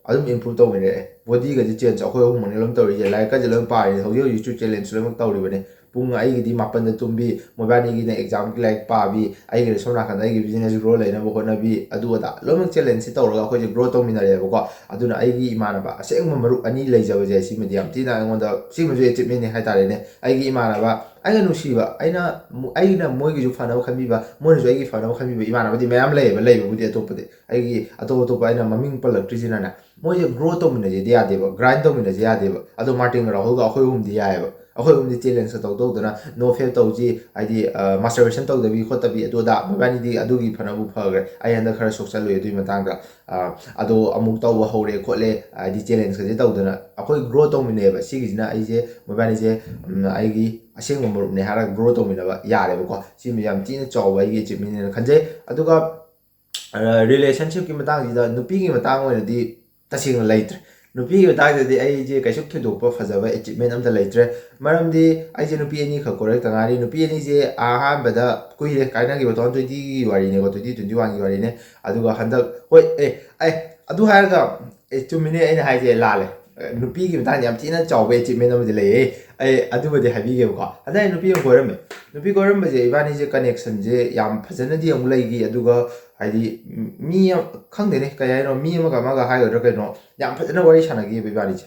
ꯑꯗꯨꯝ ꯏꯝꯄ꯭ꯔꯨꯞ ꯇꯧꯃꯤꯟꯅꯔꯛꯑꯦ꯫ ꯕꯣꯗꯤꯒꯁꯦ ꯆꯦꯟꯖ ꯑꯩꯈꯣꯏ ꯑꯍꯨꯝꯃꯛꯅꯦ ꯂꯣꯏꯅ ꯇꯧꯔꯤꯁꯦ꯫ ꯂꯥꯏꯔꯤꯛꯀꯁꯦ ꯂꯣꯏꯅ ꯄꯥꯔꯤꯅꯦ, ꯍꯧꯖꯤꯛ ꯍꯧꯖꯤꯛꯁꯨ ꯆꯦꯂꯦꯟꯖ ꯂꯣꯏꯅꯃꯛ ꯇꯧꯔꯤꯕꯅꯦ꯫ ꯄꯨꯡ ꯑꯩꯒꯤꯗꯤ ꯃꯥꯄꯟꯗ ꯇꯨꯝꯕꯤ, ꯃꯣꯏꯕꯥꯅꯤꯒꯤꯅ ꯑꯦꯛꯖꯥꯝꯒꯤ ꯂꯥꯏꯔꯤꯛ ꯄꯥꯕꯤ, ꯑꯩꯒꯤꯅ ꯁꯣꯝ ꯅꯥꯀꯟꯗ ꯑꯩꯒꯤ ꯕꯤꯖꯤꯅꯦꯁ ꯒ꯭ꯔꯣ ꯂꯩꯅꯕ ꯍꯣꯠꯅꯕꯤ, ꯑꯗꯨ ꯑꯗꯥ ꯂꯣꯏꯅꯃꯛ ꯆꯦꯂꯦꯟꯖꯁꯤ ꯇꯧꯔꯒ ꯑꯩꯈꯣꯏꯁꯦ ꯒ꯭ꯔꯣ ꯇꯧꯃꯤꯟꯅꯔꯦꯕꯀꯣ꯫ ꯑꯗꯨꯅ ꯑꯩꯒꯤ ꯏꯃꯥꯟꯅꯕ ꯑꯁꯦꯡꯕ ꯃꯔꯨꯞ ꯑꯅꯤ ꯂꯩꯖꯕꯁꯦ, ꯁꯤꯃꯗꯤ ꯌꯥꯝ ꯊꯤꯅ ꯑꯩꯉꯣꯟꯗ, ꯁꯤꯃꯁꯨ ꯑꯦꯆꯤꯞꯃꯦꯟꯅꯤ ꯍꯥꯏꯇꯥꯔꯦꯅꯦ꯫ ꯑꯩꯒꯤ ꯏꯃꯥꯟꯅꯕ, ꯑꯩꯅ ꯅꯨꯡꯁꯤꯕ, ꯑꯩꯅ ꯃꯨ-, ꯑꯩꯅ ꯃꯣꯏꯒꯤꯁꯨ ꯐꯅꯕ ꯈꯟꯕꯤꯕ, ꯃꯣꯏꯅꯁꯨ ꯑꯩꯒꯤ ꯐꯅꯕ ꯈꯟꯕꯤꯕ ꯏꯃꯥꯟꯅꯕꯗꯤ ꯃꯌꯥꯝ ꯂꯩꯌꯦꯕ, ꯂꯩꯕꯕꯨꯗꯤ ꯑꯇꯣꯞꯄꯗꯤ꯫ ꯑꯩꯒꯤ ꯑꯇꯣꯞ ꯑꯇꯣꯞꯄ ꯑꯩꯅ ꯃꯃꯤꯡ ꯄꯜꯂꯛꯇ꯭ꯔꯤꯁꯤꯅꯅꯦ, ꯃꯣꯏꯁꯦ ꯒ꯭ꯔꯣ ꯇꯧꯃꯤꯟꯅꯁꯦꯗꯤ ꯌꯥꯗꯦꯕ, ꯒ꯭ꯔꯥꯏꯟ ꯇꯧꯃꯤꯟꯅꯁꯦ ꯌꯥꯗꯦꯕ꯫ ꯑꯗꯣ ꯃꯥꯔꯇꯤꯟꯒ ꯔꯥꯍꯨꯜꯒ ꯑꯩꯈꯣꯏ ꯑꯍꯨꯝꯗꯤ ꯌꯥꯏꯑꯕ꯫ ꯑꯩꯈꯣꯏ ꯑꯍꯨꯝꯗꯤ ꯆꯦꯂꯦꯟꯖꯀ ꯇꯧ ꯇꯧꯗꯅ, ꯅꯣ ꯐꯦꯞ ꯇꯧꯁꯤ, ꯍꯥꯏꯗꯤ, ꯑ, ꯃꯥꯁꯇꯔꯕꯦꯁꯟ ꯇꯧꯗꯕꯤ ꯈꯣꯠꯇꯕꯤ ꯑꯗꯨ ꯑꯗꯥ, ꯃꯕꯥꯅꯤꯗꯤ ꯑꯗꯨꯒꯤ ꯐꯅꯕꯨ ꯐꯈ꯭ꯔꯦ꯫ ꯑꯩ ꯍꯟꯗꯛ ꯈꯔ ꯁꯣꯛꯆꯜꯂꯨꯏ ꯑꯗꯨꯒꯤ ꯃꯇꯥꯡꯗ꯫ ꯑ, ꯑꯗꯣ ꯑꯃꯨꯛ ꯇꯧꯕ ꯍꯧꯔꯦ ꯈꯣꯠꯂꯦ, ꯍꯥꯏꯗꯤ ꯆꯦꯂꯦꯟꯖꯀꯁꯦ ꯇꯧꯗꯅ ꯑꯩꯈꯣꯏ ꯒ꯭ꯔꯣ ꯇꯧꯃꯤꯟꯅꯩꯑꯕ꯫ ꯁꯤꯒꯤꯁꯤꯅ ꯑꯩꯁꯦ, ꯃꯕꯥꯅꯤꯁꯦ, ꯎꯝ, ꯑꯩꯒꯤ ꯑꯁꯦꯡꯕ ꯃꯔꯨꯞꯅꯦ ꯍꯥꯏꯔꯒ ꯒ꯭ꯔꯣ ꯇꯧꯃꯤꯟꯅꯕ ꯌꯥꯔꯦꯕꯀꯣ꯫ ꯁꯤꯃ ꯌꯥꯝ ꯊꯤꯅ ꯆꯥꯎꯕ ꯑꯩꯒꯤ ꯑꯦꯆꯤꯞꯃꯦꯟꯅꯦꯅ ꯈꯟꯖꯩ꯫ ꯑꯗꯨꯒ ꯔꯤꯂꯦꯁꯟꯁꯤꯞꯀꯤ ꯃꯇꯥꯡꯁꯤꯗ, ꯅꯨꯄꯤꯒꯤ ꯃꯇꯥꯡ ꯑꯣꯏꯅꯗꯤ ꯇꯁꯦꯡꯅ ꯂꯩꯇ꯭ꯔꯦ꯫ ꯅꯨꯄꯤꯒꯤ ꯃꯇꯥꯡꯗꯗꯤ ꯑꯩꯁꯦ ꯀꯩꯁꯨ ꯊꯣꯏꯗꯣꯛꯄ ꯐꯖꯕ ꯑꯦꯆꯤꯞꯃꯦꯟ ꯑꯝꯇ ꯂꯩꯇ꯭ꯔꯦ꯫ ꯃꯔꯝꯗꯤ ꯑꯩꯁꯦ ꯅꯨꯄꯤ ꯑꯅꯤꯈꯛ ꯀꯣꯏꯔꯛꯇ ꯉꯥꯏꯔꯤ꯫ ꯅꯨꯄꯤ ꯑꯅꯤꯁꯦ ꯑꯍꯥꯟꯕꯗ ꯀꯨꯏꯔꯦ ꯀꯥꯏꯅꯈꯤꯕ, ꯇꯨ ꯊꯥꯎꯖꯟ ꯇ꯭ꯋꯦꯟꯇꯤꯒꯤ ꯋꯥꯔꯤꯅꯦꯀꯣ, ꯇ꯭ꯋꯦꯟꯇꯤ ꯇ꯭ꯋꯦꯟꯇꯤ ꯋꯥꯟꯒꯤ ꯋꯥꯔꯤꯅꯦ꯫ ꯑꯗꯨꯒ ꯍꯟꯗꯛ, ꯍꯣꯏ, ꯑꯦ, ꯑꯦ, ꯑꯗꯨ ꯍꯥꯏꯔꯒ, ꯑꯦ, ꯆꯨꯝꯃꯤꯅꯦ, ꯑꯩꯅ ꯍꯥꯏꯁꯦ ꯂꯥꯜꯂꯦ꯫ ꯅꯨꯄꯤꯒꯤ ꯃꯇꯥꯡꯗ ꯌꯥꯝ ꯊꯤꯅ ꯆꯥꯎꯕ achievement ꯑꯃꯗꯤ ꯂꯩꯌꯦ꯫ ꯑꯩ ꯑꯗꯨꯕꯨꯗꯤ ꯍꯥꯏꯕꯤꯒꯦꯕꯀꯣ꯫ ꯍꯟꯗꯛ ꯑꯩ ꯅꯨꯄꯤ ꯑꯃ ꯀꯣꯏꯔꯝꯃꯦ꯫ ꯅꯨꯄꯤ ꯀꯣꯏꯔꯝꯕꯁꯦ ꯏꯕꯥꯅꯤꯁꯦ connectionꯁꯦ ꯌꯥꯝ ꯐꯖꯅꯗꯤ ꯑꯃꯨꯛ ꯂꯩꯈꯤ, ꯑꯗꯨꯒ ꯍꯥꯏꯗꯤ ꯃꯤ ꯑꯃ- ꯈꯪꯗꯦꯅꯦ, ꯀꯩ ꯍꯥꯏꯅꯣ, ꯃꯤ ꯑꯃꯒ ꯑꯃꯒ ꯍꯥꯏꯒꯗ꯭ꯔꯥ ꯀꯩꯅꯣ, ꯌꯥꯝ ꯐꯖꯅ ꯋꯥꯔꯤ ꯁꯥꯟꯅꯈꯤꯕ ꯏꯕꯥꯅꯤꯁꯦ꯫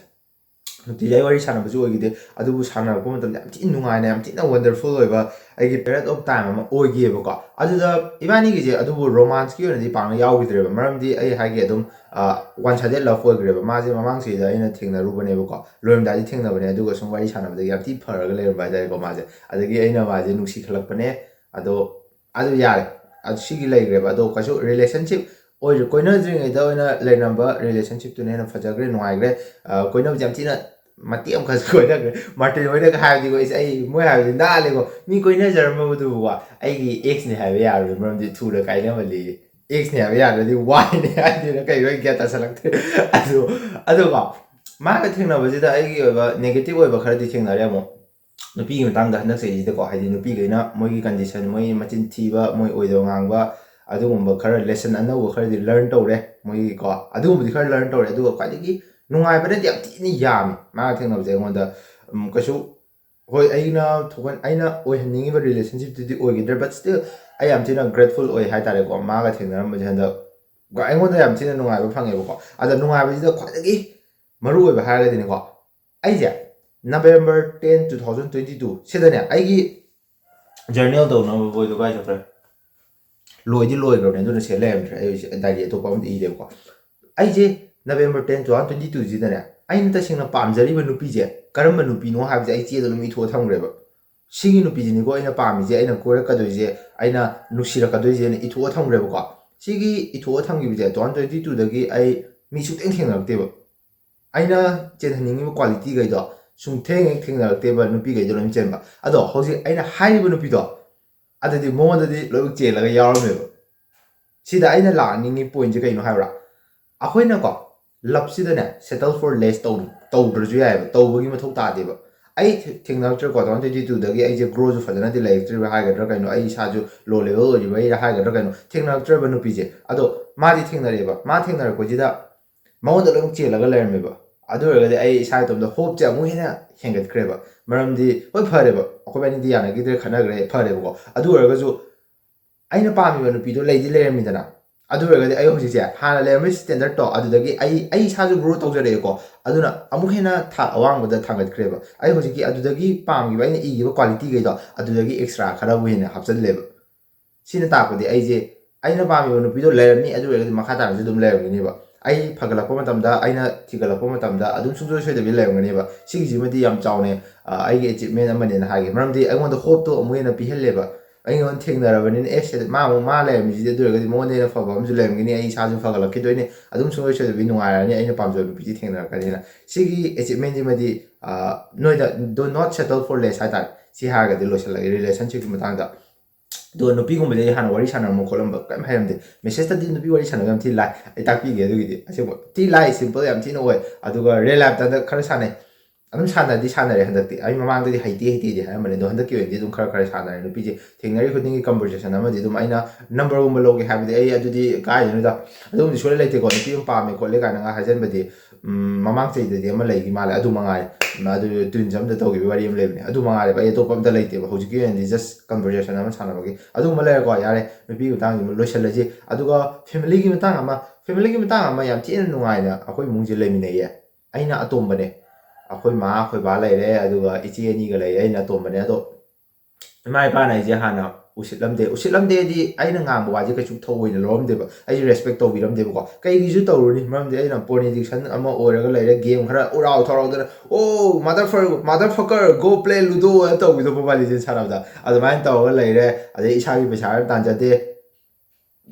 ꯅꯨꯡꯇꯤꯖꯥꯏ ꯋꯥꯔꯤ ꯁꯥꯟꯅꯕꯁꯨ ꯑꯣꯏꯈꯤꯗꯦ, ꯑꯗꯨꯕꯨ ꯁꯥꯟꯅꯔꯛꯄ ꯃꯇꯝꯗ ꯌꯥꯝ ꯊꯤꯅ ꯅꯨꯡꯉꯥꯏꯅ, ꯌꯥꯝ ꯊꯤꯅ wonderful ꯑꯣꯏꯕ ꯑꯩꯒꯤ period of time ꯑꯃ ꯑꯣꯏꯈꯤꯑꯕꯀꯣ꯫ ꯑꯗꯨꯗ ꯏꯕꯥꯅꯤꯒꯤꯁꯦ ꯑꯗꯨꯕꯨ romanceꯀꯤ ꯑꯣꯏꯅꯗꯤ ꯄꯥꯛꯅ ꯌꯥꯎꯈꯤꯗ꯭ꯔꯦꯕ, ꯃꯔꯝꯗꯤ ꯑꯩ ꯍꯥꯏꯒꯦ ꯑꯗꯨꯝ one sided love ꯑꯣꯏꯈ꯭ꯔꯦꯕ꯫ ꯃꯥꯁꯦ ꯃꯃꯥꯡ ꯆꯍꯤꯗ ꯑꯩꯅ ꯊꯦꯡꯅꯔꯨꯕꯅꯦꯕꯀꯣ, ꯂꯣꯏꯔꯝꯗꯥꯏꯗꯤ ꯊꯦꯡꯅꯕꯅꯦ, ꯑꯗꯨꯒ ꯁꯨꯝ ꯋꯥꯔꯤ ꯁꯥꯟꯅꯕꯗꯒꯤ ꯌꯥꯝ ꯊꯤ ꯐꯔꯒ ꯂꯩꯔꯝꯕ ꯍꯥꯏꯇꯥꯔꯦꯀꯣ ꯃꯥꯁꯦ꯫ ꯑꯗꯒꯤ ꯑꯩꯅ ꯃꯥꯁꯦ ꯅꯨꯡꯁꯤꯈꯠꯂꯛꯄꯅꯦ꯫ ꯑꯗꯣ ꯑꯗꯨ ꯌꯥꯔꯦ, ꯑꯗꯨ ꯁꯤꯒꯤ ꯂꯩꯈ꯭ꯔꯦꯕ꯫ ꯑꯗꯣ ꯀꯩꯁꯨ relationship ꯑꯣꯏꯔ ꯀꯣꯏꯅꯗ꯭ꯔꯤꯉꯩꯗ ꯑꯣꯏꯅ ꯂꯩꯔꯝꯕ relationshipꯇꯨꯅ ꯍꯦꯟꯅ ꯐꯖꯈ꯭ꯔꯦ, ꯅꯨꯡꯉꯥꯏꯈ꯭ꯔꯦ꯫ ꯑ, ꯀꯣꯏꯅꯕꯁꯦ ꯌꯥꯝ ꯊꯤꯅ ꯃꯇꯦꯛ ꯑꯃꯈꯛꯁꯨ ꯀꯣꯏꯅꯈ꯭ꯔꯦ꯫ ꯃꯥꯔꯇꯤꯟ ꯍꯣꯏꯅꯒ ꯍꯥꯏꯕꯗꯤꯀꯣ, ꯑꯩꯁꯦ ꯑꯩ ꯃꯣꯏ ꯍꯥꯏꯕꯗꯤ ꯅꯥꯜꯂꯦꯀꯣ, ꯃꯤ ꯀꯣꯏꯅꯖꯔꯝꯃꯕꯗꯨꯕꯨꯀꯣ꯫ ꯑꯩꯒꯤ exꯅꯦ ꯍꯥꯏꯕ ꯌꯥꯔꯣꯏ, ꯃꯔꯝꯗꯤ ꯊꯨꯅ ꯀꯥꯏꯅꯕ ꯂꯩꯌꯦ꯫ Exꯅꯦ ꯍꯥꯏꯕ ꯌꯥꯗ꯭ꯔꯗꯤ whyꯅꯦ ꯍꯥꯏꯗꯣꯏꯅ ꯀꯩꯅꯣ ꯑꯩ ꯒ꯭ꯌꯥꯟ ꯇꯥꯁꯜꯂꯛꯇ꯭ꯔꯦ꯫ ꯑꯗꯣ ꯑꯗꯨꯒ ꯃꯥꯒ ꯊꯦꯡꯅꯕꯁꯤꯗ ꯑꯩꯒꯤ ꯑꯣꯏꯕ negative ꯑꯣꯏꯕ ꯈꯔꯗꯤ ꯊꯦꯡꯅꯔꯦ ꯑꯃꯨꯛ꯫ ꯅꯨꯄꯤꯒꯤ ꯃꯇꯥꯡꯗ ꯍꯟꯗꯛ ꯆꯍꯤꯁꯤꯗꯀꯣ, ꯍꯥꯏꯗꯤ ꯅꯨꯄꯤꯈꯩꯅ ꯃꯣꯏꯒꯤ condition, ꯃꯣꯏ ꯃꯆꯤꯟ ꯊꯤꯕ, ꯃꯣꯏ ꯑꯣꯏꯗꯕ ꯉꯥꯡꯕ, ꯑꯗꯨꯒꯨꯝꯕ ꯈꯔ lesson ꯑꯅꯧꯕ ꯈꯔꯗꯤ learn ꯇꯧꯔꯦ ꯃꯣꯏꯒꯤꯀꯣ꯫ ꯑꯗꯨꯒꯨꯝꯕꯗꯤ ꯈꯔ learn ꯇꯧꯔꯦ, ꯑꯗꯨꯒ ꯈ꯭ꯋꯥꯏꯗꯒꯤ ꯅꯨꯡꯉꯥꯏꯕꯅꯗꯤ ꯌꯥꯝ ꯊꯤꯅ ꯌꯥꯝꯃꯤ ꯃꯥꯒ ꯊꯦꯡꯅꯕꯁꯦ ꯑꯩꯉꯣꯟꯗ꯫ ꯎꯝ, ꯀꯩꯁꯨ, ꯍꯣꯏ, ꯑꯩꯅ ꯊꯣꯛꯍꯟ- ꯑꯩꯅ ꯑꯣꯏꯍꯟꯅꯤꯡꯉꯤꯕ relationshipꯇꯨꯗꯤ ꯑꯣꯏꯈꯤꯗ꯭ꯔꯦ, but still ꯑꯩ ꯌꯥꯝ ꯊꯤꯅ grateful ꯑꯣꯏ ꯍꯥꯏꯇꯥꯔꯦꯀꯣ꯫ ꯃꯥꯒ ꯊꯦꯡꯅꯔꯝꯕꯁꯦ ꯍꯟꯗꯛ ꯑꯩꯉꯣꯟꯗ ꯌꯥꯝ ꯊꯤꯅ ꯅꯨꯡꯉꯥꯏꯕ ꯐꯪꯉꯦꯕꯀꯣ꯫ ꯑꯗ ꯅꯨꯡꯉꯥꯏꯕꯁꯤꯗ ꯈ꯭ꯋꯥꯏꯗꯒꯤ ꯃꯔꯨ ꯑꯣꯏꯕ ꯍꯥꯏꯔꯒꯗꯤꯅꯦꯀꯣ, ꯑꯩꯁꯦ November ten, two thousand twenty two ꯁꯤꯗꯅꯦ, ꯑꯩꯒꯤ journal ꯇꯧꯅꯕ ꯕꯣꯏꯗꯣ ꯀꯥꯏ ꯆꯠꯈ꯭ꯔꯦ? ꯂꯣꯏꯗꯤ ꯂꯣꯏꯈ꯭ꯔꯕꯅꯦ, ꯑꯗꯨꯅ ꯁꯤꯗ ꯂꯩꯔꯝꯗ꯭ꯔꯦ꯫ ꯑꯩ ꯍꯧꯖꯤꯛ diary ꯑꯇꯣꯞꯄ ꯑꯃꯗ ꯏꯔꯦꯕꯀꯣ꯫ ꯑꯩꯁꯦ November ten, two thousand twenty two ꯁꯤꯗꯅꯦ, ꯑꯩꯅ ꯇꯁꯦꯡꯅ ꯄꯥꯝꯖꯔꯤꯕ ꯅꯨꯄꯤꯁꯦ ꯀꯔꯝꯕ ꯅꯨꯄꯤꯅꯣ ꯍꯥꯏꯕꯁꯦ ꯑꯩ ꯆꯦꯗ ꯑꯗꯨꯝ ꯏꯊꯣꯛꯑ ꯊꯝꯈ꯭ꯔꯦꯕ꯫ ꯁꯤꯒꯤ ꯅꯨꯄꯤꯁꯤꯅꯤꯀꯣ ꯑꯩꯅ ꯄꯥꯝꯃꯤꯁꯦ, ꯑꯩꯅ ꯀꯣꯏꯔꯛꯀꯗꯣꯏꯁꯦ, ꯑꯩꯅ ꯅꯨꯡꯁꯤꯔꯛꯀꯗꯣꯏꯁꯦꯅ ꯏꯊꯣꯛꯑ ꯊꯝꯈ꯭ꯔꯦꯕꯀꯣ꯫ ꯁꯤꯒꯤ ꯏꯊꯣꯛꯑ ꯊꯝꯈꯤꯕꯁꯦ two thousand twenty twoꯗꯒꯤ ꯑꯩ ꯃꯤ ꯁꯨꯛꯊꯦꯡ ꯊꯦꯡꯅꯔꯛꯇꯦꯕ꯫ ꯑꯩꯅ ꯆꯦꯟꯍꯟꯅꯤꯡꯉꯤꯕ qualityꯈꯩꯗꯣ ꯁꯨꯡꯊꯦꯡ ꯍꯦꯛ ꯊꯦꯡꯅꯔꯛꯇꯦꯕ, ꯅꯨꯄꯤꯈꯩꯗꯣ ꯂꯣꯏ ꯆꯦꯟꯕ꯫ ꯑꯗꯣ ꯍꯧꯖꯤꯛ ꯑꯩꯅ ꯍꯥꯏꯔꯤꯕ ꯅꯨꯄꯤꯗꯣ, ꯑꯗꯨꯗꯤ ꯃꯉꯣꯟꯗꯗꯤ ꯂꯣꯏ ꯆꯦꯜꯂꯒ ꯌꯥꯎꯔꯝꯃꯦꯕ꯫ ꯁꯤꯗ ꯑꯩꯅ ꯂꯥꯛꯅꯤꯡꯉꯤ pointꯁꯦ ꯀꯩꯅꯣ ꯍꯥꯏꯕ꯭ꯔꯥ? ꯑꯩꯈꯣꯏꯅꯀꯣ, loveꯁꯤꯗꯅꯦ, settle for less ꯇꯧ- ꯇꯧꯗ꯭ꯔꯁꯨ ꯌꯥꯏꯑꯕ, ꯇꯧꯕꯒꯤ ꯃꯊꯧ ꯇꯥꯗꯦꯕ꯫ ꯑꯩ ꯊꯦ- ꯊꯦꯡꯅꯔꯛꯇ꯭ꯔꯦꯀꯣ, two thousand twenty twoꯗꯒꯤ ꯑꯩꯁꯦ growꯁꯨ ꯐꯖꯅꯗꯤ ꯂꯩꯔꯛꯇ꯭ꯔꯤꯕ ꯍꯥꯏꯒꯗ꯭ꯔꯥ ꯀꯩꯅꯣ, ꯑꯩ ꯏꯁꯥꯁꯨ low level ꯑꯣꯏꯔꯤꯕꯩꯔꯥ ꯍꯥꯏꯒꯗ꯭ꯔꯥ ꯀꯩꯅꯣ, ꯊꯦꯡꯅꯔꯛꯇ꯭ꯔꯕ ꯅꯨꯄꯤꯁꯦ꯫ ꯑꯗꯣ ꯃꯥꯗꯤ ꯊꯦꯡꯅꯔꯛꯑꯦꯕ, ꯃꯥ ꯊꯦꯡꯅꯔꯛꯄꯁꯤꯗ ꯃꯉꯣꯟꯗ ꯂꯣꯏ ꯆꯦꯜꯂꯒ ꯂꯩꯔꯝꯃꯦꯕ꯫ ꯑꯗꯨ ꯑꯣꯏꯔꯒꯗꯤ ꯑꯩ ꯏꯁꯥ ꯏꯇꯣꯝꯇ ꯍꯣꯞꯁꯦ ꯑꯃꯨꯛ ꯍꯦꯟꯅ ꯍꯦꯟꯒꯠꯈ꯭ꯔꯦꯕ꯫ ꯃꯔꯝꯗꯤ ꯍꯣꯏ, ꯐꯔꯦꯕ, ꯑꯩꯈꯣꯏꯕꯥꯅꯤꯗꯤ ꯌꯥꯅꯈꯤꯗ꯭ꯔꯦ, ꯈꯠꯅꯈ꯭ꯔꯦ, ꯐꯔꯦꯕꯀꯣ꯫ ꯑꯗꯨ ꯑꯣꯏꯔꯒꯁꯨ ꯑꯩꯅ ꯄꯥꯝꯃꯤꯕ ꯅꯨꯄꯤꯗꯣ ꯂꯩꯗꯤ ꯂꯩꯔꯝꯃꯤꯗꯅ꯫ ꯑꯗꯨ ꯑꯣꯏꯔꯒꯗꯤ ꯑꯩ ꯍꯧꯖꯤꯛꯁꯦ ꯍꯥꯟꯅ ꯂꯩꯔꯝꯕ ꯁ꯭ꯇꯦꯟꯗꯔꯠꯇꯣ ꯑꯗꯨꯗꯒꯤ ꯑꯩ ꯑꯩ ꯏꯁꯥꯁꯨ ꯒ꯭ꯔꯣ ꯇꯧꯖꯔꯛꯑꯦꯀꯣ꯫ ꯑꯗꯨꯅ ꯑꯃꯨꯛ ꯍꯦꯟꯅ ꯊꯥꯛ ꯑꯋꯥꯡꯕꯗ ꯊꯥꯡꯒꯠꯈ꯭ꯔꯦꯕ꯫ ꯑꯩ ꯍꯧꯖꯤꯛꯀꯤ ꯑꯗꯨꯗꯒꯤ ꯄꯥꯝꯈꯤꯕ ꯑꯩꯅ ꯏꯈꯤꯕ ꯀ꯭ꯋꯥꯂꯤꯇꯤꯈꯩꯗꯣ ꯑꯗꯨꯗꯒꯤ ꯑꯦꯛꯁꯇ꯭ꯔꯥ ꯈꯔꯕꯨ ꯍꯦꯟꯅ ꯍꯥꯞꯆꯜꯂꯦꯕ꯫ ꯁꯤꯅ ꯇꯥꯛꯄꯗꯤ ꯑꯩꯁꯦ ꯑꯩꯅ ꯄꯥꯝꯃꯤꯕ ꯅꯨꯄꯤꯗꯣ ꯂꯩꯔꯝꯅꯤ, ꯑꯗꯨ ꯑꯣꯏꯔꯒꯗꯤ ꯃꯈꯥ ꯇꯥꯅꯁꯨ ꯑꯗꯨꯝ ꯂꯩꯔꯝꯒꯅꯦꯕ꯫ ꯑꯩ ꯐꯒꯠꯂꯛꯄ ꯃꯇꯝꯗ, ꯑꯩꯅ ꯊꯤꯒꯠꯂꯛꯄ ꯃꯇꯝꯗ ꯑꯗꯨꯝ ꯁꯨꯡꯁꯣꯏ ꯁꯣꯏꯗꯕꯤ ꯂꯩꯔꯝꯒꯅꯦꯕ꯫ ꯁꯤꯒꯤꯁꯤꯃꯗꯤ ꯌꯥꯝ ꯆꯥꯎꯅ, ꯑ, ꯑꯩꯒꯤ ꯑꯦꯆꯤꯞꯃꯦꯟ ꯑꯃꯅꯦꯅ ꯍꯥꯏꯒꯦ꯫ ꯃꯔꯝꯗꯤ ꯑꯩꯉꯣꯟꯗ ꯍꯣꯞꯇꯣ ꯑꯃꯨꯛ ꯍꯦꯟꯅ ꯄꯤꯍꯜꯂꯦꯕ꯫ ꯑꯩꯉꯣꯟꯗ ꯊꯦꯡꯅꯔꯕꯅꯤꯅ, ꯑꯦ, ꯁꯤꯗ ꯃꯥ ꯑꯃꯨꯛ ꯃꯥ ꯂꯩꯔꯝꯃꯤꯁꯤꯗꯤ, ꯑꯗꯨ ꯑꯣꯏꯔꯒꯗꯤ ꯃꯉꯣꯟꯗ ꯍꯦꯟꯅ ꯐꯕ ꯑꯃꯁꯨ ꯂꯩꯔꯝꯒꯅꯤ, ꯑꯩ ꯏꯁꯥꯁꯨ ꯐꯒꯠꯂꯛꯈꯤꯗꯣꯏꯅꯤ, ꯑꯗꯨꯝ ꯁꯨꯡꯁꯣꯏ ꯁꯣꯏꯗꯕꯤ ꯅꯨꯡꯉꯥꯏꯔꯅꯤ, ꯑꯩꯅ ꯄꯥꯝꯖꯕ ꯅꯨꯄꯤꯁꯤ ꯊꯦꯡꯅꯔꯛꯀꯅꯤꯅ꯫ ꯁꯤꯒꯤ ꯑꯦꯆꯤꯞꯃꯦꯟꯁꯤꯃꯗꯤ, ꯑ, ꯅꯣꯏꯗ "Do not settle for less" ꯍꯥꯏꯇꯥꯔꯦ꯫ ꯁꯤ ꯍꯥꯏꯔꯒꯗꯤ ꯂꯣꯏꯁꯤꯜꯂꯒꯦ ꯔꯤꯂꯦꯁꯟꯁꯤꯞꯀꯤ ꯃꯇꯥꯡꯗ꯫ ꯑꯗꯣ ꯅꯨꯄꯤꯒꯨꯝꯕꯗꯤ ꯑꯩ ꯍꯥꯟꯅ ꯋꯥꯔꯤ ꯁꯥꯟꯅꯔꯝꯕ ꯈꯣꯠꯂꯝꯕ ꯀꯩꯝ ꯍꯥꯏꯔꯝꯗꯦ꯫ ꯃꯦꯁꯦꯖꯇꯗꯤ ꯅꯨꯄꯤ ꯋꯥꯔꯤ ꯁꯥꯟꯅꯕ ꯌꯥꯝ ꯊꯤ ꯂꯥꯏ꯫ ꯑꯩ ꯇꯥꯛꯄꯤꯒꯦ ꯑꯗꯨꯒꯤꯗꯤ꯫ ꯑꯁꯦꯡꯕ ꯊꯤ ꯂꯥꯏ, ꯁꯤꯝꯄꯜ ꯌꯥꯝ ꯊꯤꯅ ꯑꯣꯏ꯫ ꯑꯗꯨꯒ ꯔꯤꯌꯦꯜ ꯂꯥꯏꯐꯇ ꯈꯔ ꯁꯥꯟꯅꯩ꯫ ꯑꯗꯨꯝ ꯁꯥꯟꯅꯗꯤ ꯁꯥꯟꯅꯔꯦ ꯍꯟꯗꯛꯇꯤ꯫ ꯑꯩ ꯃꯃꯥꯡꯗꯗꯤ ꯍꯩꯇꯦ ꯍꯩꯇꯦꯗꯤ ꯍꯥꯏꯔꯝꯕꯅꯦ, ꯑꯗꯣ ꯍꯟꯗꯛꯀꯤ ꯑꯣꯏꯅꯗꯤ ꯑꯗꯨꯝ ꯈꯔ ꯈꯔ ꯁꯥꯟꯅꯔꯦ꯫ ꯅꯨꯄꯤꯁꯦ ꯊꯦꯡꯅꯔꯤ ꯈꯨꯗꯤꯡꯒꯤ ꯀꯟꯚꯔꯁꯦꯁꯟ ꯑꯃꯗꯤ ꯑꯗꯨꯝ ꯑꯩꯅ ꯅꯝꯕꯔꯒꯨꯝꯕ ꯂꯧꯒꯦ ꯍꯥꯏꯕꯗꯤ ꯑꯩ ꯑꯗꯨꯗꯤ ꯀꯥꯏꯗꯩꯅꯣꯗ꯫ ꯑꯗꯨꯒꯨꯝꯕꯗꯤ ꯁꯨꯡꯂꯩ ꯂꯩꯇꯦꯀꯣ꯫ ꯅꯨꯄꯤ ꯑꯃ ꯄꯥꯝꯃꯦ ꯈꯣꯠꯂꯦ ꯀꯥꯏꯅꯒ ꯍꯥꯏꯖꯟꯕꯗꯤ, ꯎꯝ, ꯃꯃꯥꯡ ꯆꯍꯤꯗꯗꯤ ꯑꯃ ꯂꯩꯈꯤ ꯃꯥꯜꯂꯦ, ꯑꯗꯨ ꯃꯉꯥꯏꯔꯦ꯫ ꯎꯝ, ꯑꯗꯨ ꯇ꯭ꯋꯤꯟꯁ ꯑꯝꯗ ꯇꯧꯈꯤꯕ ꯋꯥꯔꯤ ꯑꯃ ꯂꯩꯕꯅꯦ, ꯑꯗꯨ ꯃꯉꯥꯏꯔꯦꯕ꯫ ꯑꯩ ꯑꯇꯣꯞꯄ ꯑꯝꯇ ꯂꯩꯇꯦꯕ꯫ ꯍꯧꯖꯤꯛꯀꯤ ꯑꯣꯏꯅꯗꯤ ꯖꯁ ꯀꯟꯚꯔꯁꯦꯁꯟ ꯑꯃ ꯁꯥꯟꯅꯕꯒꯤ ꯑꯗꯨꯒꯨꯝꯕ ꯂꯩꯔꯦꯀꯣ꯫ ꯌꯥꯔꯦ, ꯅꯨꯄꯤꯒꯤ ꯃꯇꯥꯡꯁꯤꯃ ꯂꯣꯏꯁꯤꯜꯂꯁꯤ꯫ ꯑꯗꯨꯒ ꯐꯦꯃꯤꯂꯤꯒꯤ ꯃꯇꯥꯡ ꯑꯃ, ꯐꯦꯃꯤꯂꯤꯒꯤ ꯃꯇꯥꯡ ꯑꯃ ꯌꯥꯝ ꯊꯤꯅ ꯅꯨꯡꯉꯥꯏꯅ ꯑꯩꯈꯣꯏ ꯏꯃꯨꯡꯁꯦ ꯂꯩꯃꯤꯟꯅꯩꯌꯦ꯫ ꯑꯩꯅ ꯑꯇꯣꯝꯕꯅꯦ꯫ ꯑꯩꯈꯣꯏ ꯃꯥ, ꯑꯩꯈꯣꯏ ꯕꯥ ꯂꯩꯔꯦ, ꯑꯗꯨꯒ ꯏꯆꯦ ꯑꯅꯤꯒ ꯂꯩꯔꯦ, ꯑꯩꯅ ꯑꯇꯣꯝꯕꯅꯦ꯫ ꯑꯗꯣ ꯏꯃꯥ ꯏꯄꯥꯅ ꯑꯩꯁꯦ ꯍꯥꯟꯅ ꯎꯁꯤꯠꯂꯝꯗꯦ꯫ ꯎꯁꯤꯠꯂꯝꯗꯦꯗꯤ ꯑꯩꯅ ꯉꯥꯡꯕ ꯋꯥꯁꯦ ꯀꯩꯁꯨ ꯊꯧꯑꯣꯏꯅ ꯂꯧꯔꯝꯗꯦꯕ꯫ ꯑꯩꯁꯦ ꯔꯦꯁꯄꯦꯛ ꯇꯧꯕꯤꯔꯝꯗꯦꯕꯀꯣ꯫ ꯀꯩꯒꯤꯁꯨ ꯇꯧꯔꯨꯅꯤ? ꯃꯔꯝꯗꯤ ꯑꯩꯅ ꯄꯣꯔꯟ ꯑꯦꯗꯤꯛꯁꯟ ꯑꯃ ꯑꯣꯏꯔꯒ ꯂꯩꯔꯦ, ꯒꯦꯝ ꯈꯔ ꯎꯔꯥꯎ ꯊꯧꯔꯥꯎꯗꯅ, "Oh, motherfucker, motherfucker, go play Ludo" ꯍꯥꯏꯅ ꯇꯧꯕꯤꯗꯣ, ꯃꯣꯕꯥꯏꯜ ꯂꯤꯖꯦꯟ ꯁꯥꯟꯅꯕꯗ꯫ ꯑꯗꯨꯃꯥꯏꯅ ꯇꯧꯔꯒ ꯂꯩꯔꯦ꯫ ꯑꯗꯩ ꯏꯁꯥꯒꯤ ꯄꯩꯁꯥ ꯈꯔ ꯇꯥꯟꯖꯗꯦ꯫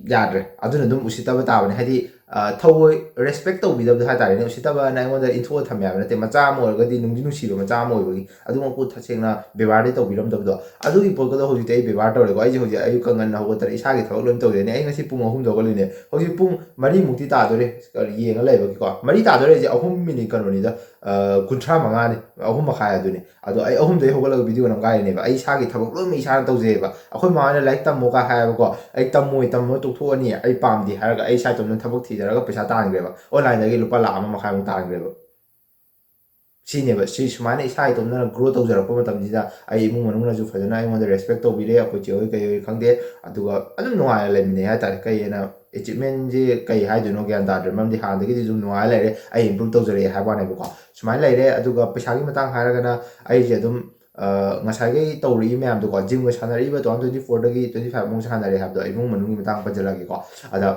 ꯌꯥꯗ꯭ꯔꯦ꯫ ꯑꯗꯨꯅ ꯑꯗꯨꯝ ꯎꯁꯤꯠꯇꯕ ꯇꯥꯕꯅꯦ꯫ ꯍꯥꯏꯗꯤ, ꯑ, ꯊꯧꯑꯣꯏ ꯔꯦꯁꯄꯦꯛ ꯇꯧꯕꯤꯗꯕꯗꯣ ꯍꯥꯏꯇꯥꯔꯦꯅꯦ꯫ ꯎꯁꯤꯠꯇꯕꯅ ꯑꯩꯉꯣꯟꯗ ꯏꯟꯊꯣꯛꯑ ꯊꯝꯃꯦ ꯍꯥꯏꯕ ꯅꯠꯇꯦ꯫ ꯃꯆꯥ ꯑꯃ ꯑꯣꯏꯔꯒꯗꯤ, ꯅꯨꯡꯗꯤ ꯅꯨꯡꯁꯤꯕ ꯃꯆꯥ ꯑꯃ ꯑꯣꯏꯕꯒꯤ, ꯑꯗꯨꯃꯛꯄꯨ ꯇꯁꯦꯡꯅ ꯕꯦꯕꯥꯔꯗꯤ ꯇꯧꯕꯤꯔꯝꯗꯕꯗꯣ, ꯑꯗꯨꯒꯤ ꯄꯣꯠꯀꯗꯣ ꯍꯧꯖꯤꯛꯇꯤ ꯑꯩ ꯕꯦꯕꯥꯔ ꯇꯧꯔꯦꯀꯣ꯫ ꯑꯩꯁꯦ ꯍꯧꯖꯤꯛ ꯑꯌꯨꯛꯀ ꯉꯟꯅ ꯍꯧꯒꯠꯇꯅ ꯏꯁꯥꯒꯤ ꯊꯕꯛ ꯂꯣꯏꯅ ꯇꯧꯖꯩꯅꯦ꯫ ꯑꯩ ꯉꯁꯤ ꯄꯨꯡ ꯑꯍꯨꯝꯗ ꯍꯧꯒꯠꯂꯤꯅꯦ꯫ ꯍꯧꯖꯤꯛ ꯄꯨꯡ ꯃꯔꯤꯃꯨꯛꯇꯤ ꯇꯥꯗꯣꯔꯦ, ꯌꯦꯡꯉ ꯂꯩꯕꯒꯤꯀꯣ꯫ ꯃꯔꯤ ꯇꯥꯗꯣꯔꯦ ꯍꯥꯏꯁꯦ ꯑꯍꯨꯝ ꯃꯤꯅꯤꯠ ꯀꯩꯅꯣꯅꯤꯗ, ꯑ, ꯀꯨꯟꯊ꯭ꯔꯥ ꯃꯉꯥꯅꯤ, ꯑꯍꯨꯝ ꯃꯈꯥꯏ ꯑꯗꯨꯅꯤ꯫ ꯑꯗꯣ ꯑꯩ ꯑꯍꯨꯝꯗꯩ ꯍꯧꯒꯠꯂꯒ ꯚꯤꯗꯤꯑꯣ ꯅꯝꯒꯥꯏꯔꯤꯅꯦꯕ꯫ ꯑꯩ ꯏꯁꯥꯒꯤ ꯊꯕꯛ ꯂꯣꯏꯅꯃꯛ ꯏꯁꯥꯅ ꯇꯧꯖꯩꯑꯕ꯫ ꯑꯩꯈꯣꯏ ꯃꯥ ꯍꯣꯏꯅ "ꯂꯥꯏꯔꯤꯛ ꯇꯝꯃꯣꯒ" ꯍꯥꯏꯌꯦꯕꯀꯣ꯫ ꯑꯩ ꯇꯝꯃꯣꯏ, ꯇꯝꯃꯣꯏ ꯇꯣꯛꯊꯣꯛꯑꯅꯤ, ꯑꯩ ꯄꯥꯝꯗꯦ ꯍꯥꯏꯔꯒ ꯑꯩ ꯏꯁꯥ ꯏꯇꯣꯝꯇ ꯊꯕꯛ ꯊꯤꯖꯔꯒ ꯄꯩꯁꯥ ꯇꯥꯟꯈ꯭ꯔꯦꯕ꯫ ꯑꯣꯟꯂꯥꯏꯟꯗꯒꯤ ꯂꯨꯄꯥ ꯂꯥꯈ ꯑꯃ ꯃꯈꯥꯏꯃꯨꯛ ꯇꯥꯟꯈ꯭ꯔꯦꯕ꯫ ꯁꯤꯅꯦꯕ꯫ ꯁꯤ ꯁꯨꯃꯥꯏꯅ ꯏꯁꯥ ꯏꯇꯣꯝꯇꯅ ꯒ꯭ꯔꯣ ꯇꯧꯖꯔꯛꯄ ꯃꯇꯝꯁꯤꯗ ꯑꯩ ꯏꯃꯨꯡ ꯃꯅꯨꯡꯅꯁꯨ ꯐꯖꯅ ꯑꯩꯉꯣꯟꯗ ꯔꯦꯁꯄꯦꯛ ꯇꯧꯕꯤꯔꯦ, ꯑꯩꯈꯣꯏ ꯆꯦ ꯍꯣꯏ ꯀꯩ ꯍꯣꯏ ꯈꯪꯗꯦ꯫ ꯑꯗꯨꯒ ꯑꯗꯨꯝ ꯅꯨꯡꯉꯥꯏꯅ ꯂꯩꯃꯤꯟꯅꯩ ꯍꯥꯏꯇꯥꯔꯦ꯫ ꯀꯩ ꯍꯥꯏꯅ ꯑꯦꯆꯤꯞꯃꯦꯟꯁꯦ ꯀꯩ ꯍꯥꯏꯗꯣꯏꯅꯣ ꯒ꯭ꯌꯥꯟ ꯇꯥꯗ꯭ꯔꯦ, ꯃꯔꯝꯗꯤ ꯍꯥꯟꯅꯗꯒꯤꯗꯤ ꯑꯗꯨꯝ ꯅꯨꯡꯉꯥꯏꯔ ꯂꯩꯔꯦ, ꯑꯩ ꯏꯝꯄ꯭ꯔꯨꯞ ꯇꯧꯖꯔꯛꯑꯦ ꯍꯥꯏꯕ ꯋꯥꯅꯦꯕꯀꯣ꯫ ꯁꯨꯃꯥꯏꯅ ꯂꯩꯔꯦ꯫ ꯑꯗꯨꯒ ꯄꯩꯁꯥꯒꯤ ꯃꯇꯥꯡ ꯍꯥꯏꯔꯒꯅ ꯑꯩꯁꯦ ꯑꯗꯨꯝ ꯉꯁꯥꯏꯈꯩ ꯇꯧꯔꯛꯏ ꯃꯌꯥꯝꯗꯣꯀꯣ, ꯖꯤꯝꯒ ꯁꯥꯟꯅꯔꯛꯏꯕ two thousand twenty fourꯗꯒꯤ twenty five ꯃꯨꯛ ꯁꯥꯟꯅꯔꯦ ꯍꯥꯏꯕꯗꯣ, ꯏꯃꯨꯡ ꯃꯅꯨꯡꯒꯤ ꯃꯇꯥꯡ ꯄꯟꯖꯜꯂꯛꯑꯒꯦꯀꯣ꯫ ꯑꯗ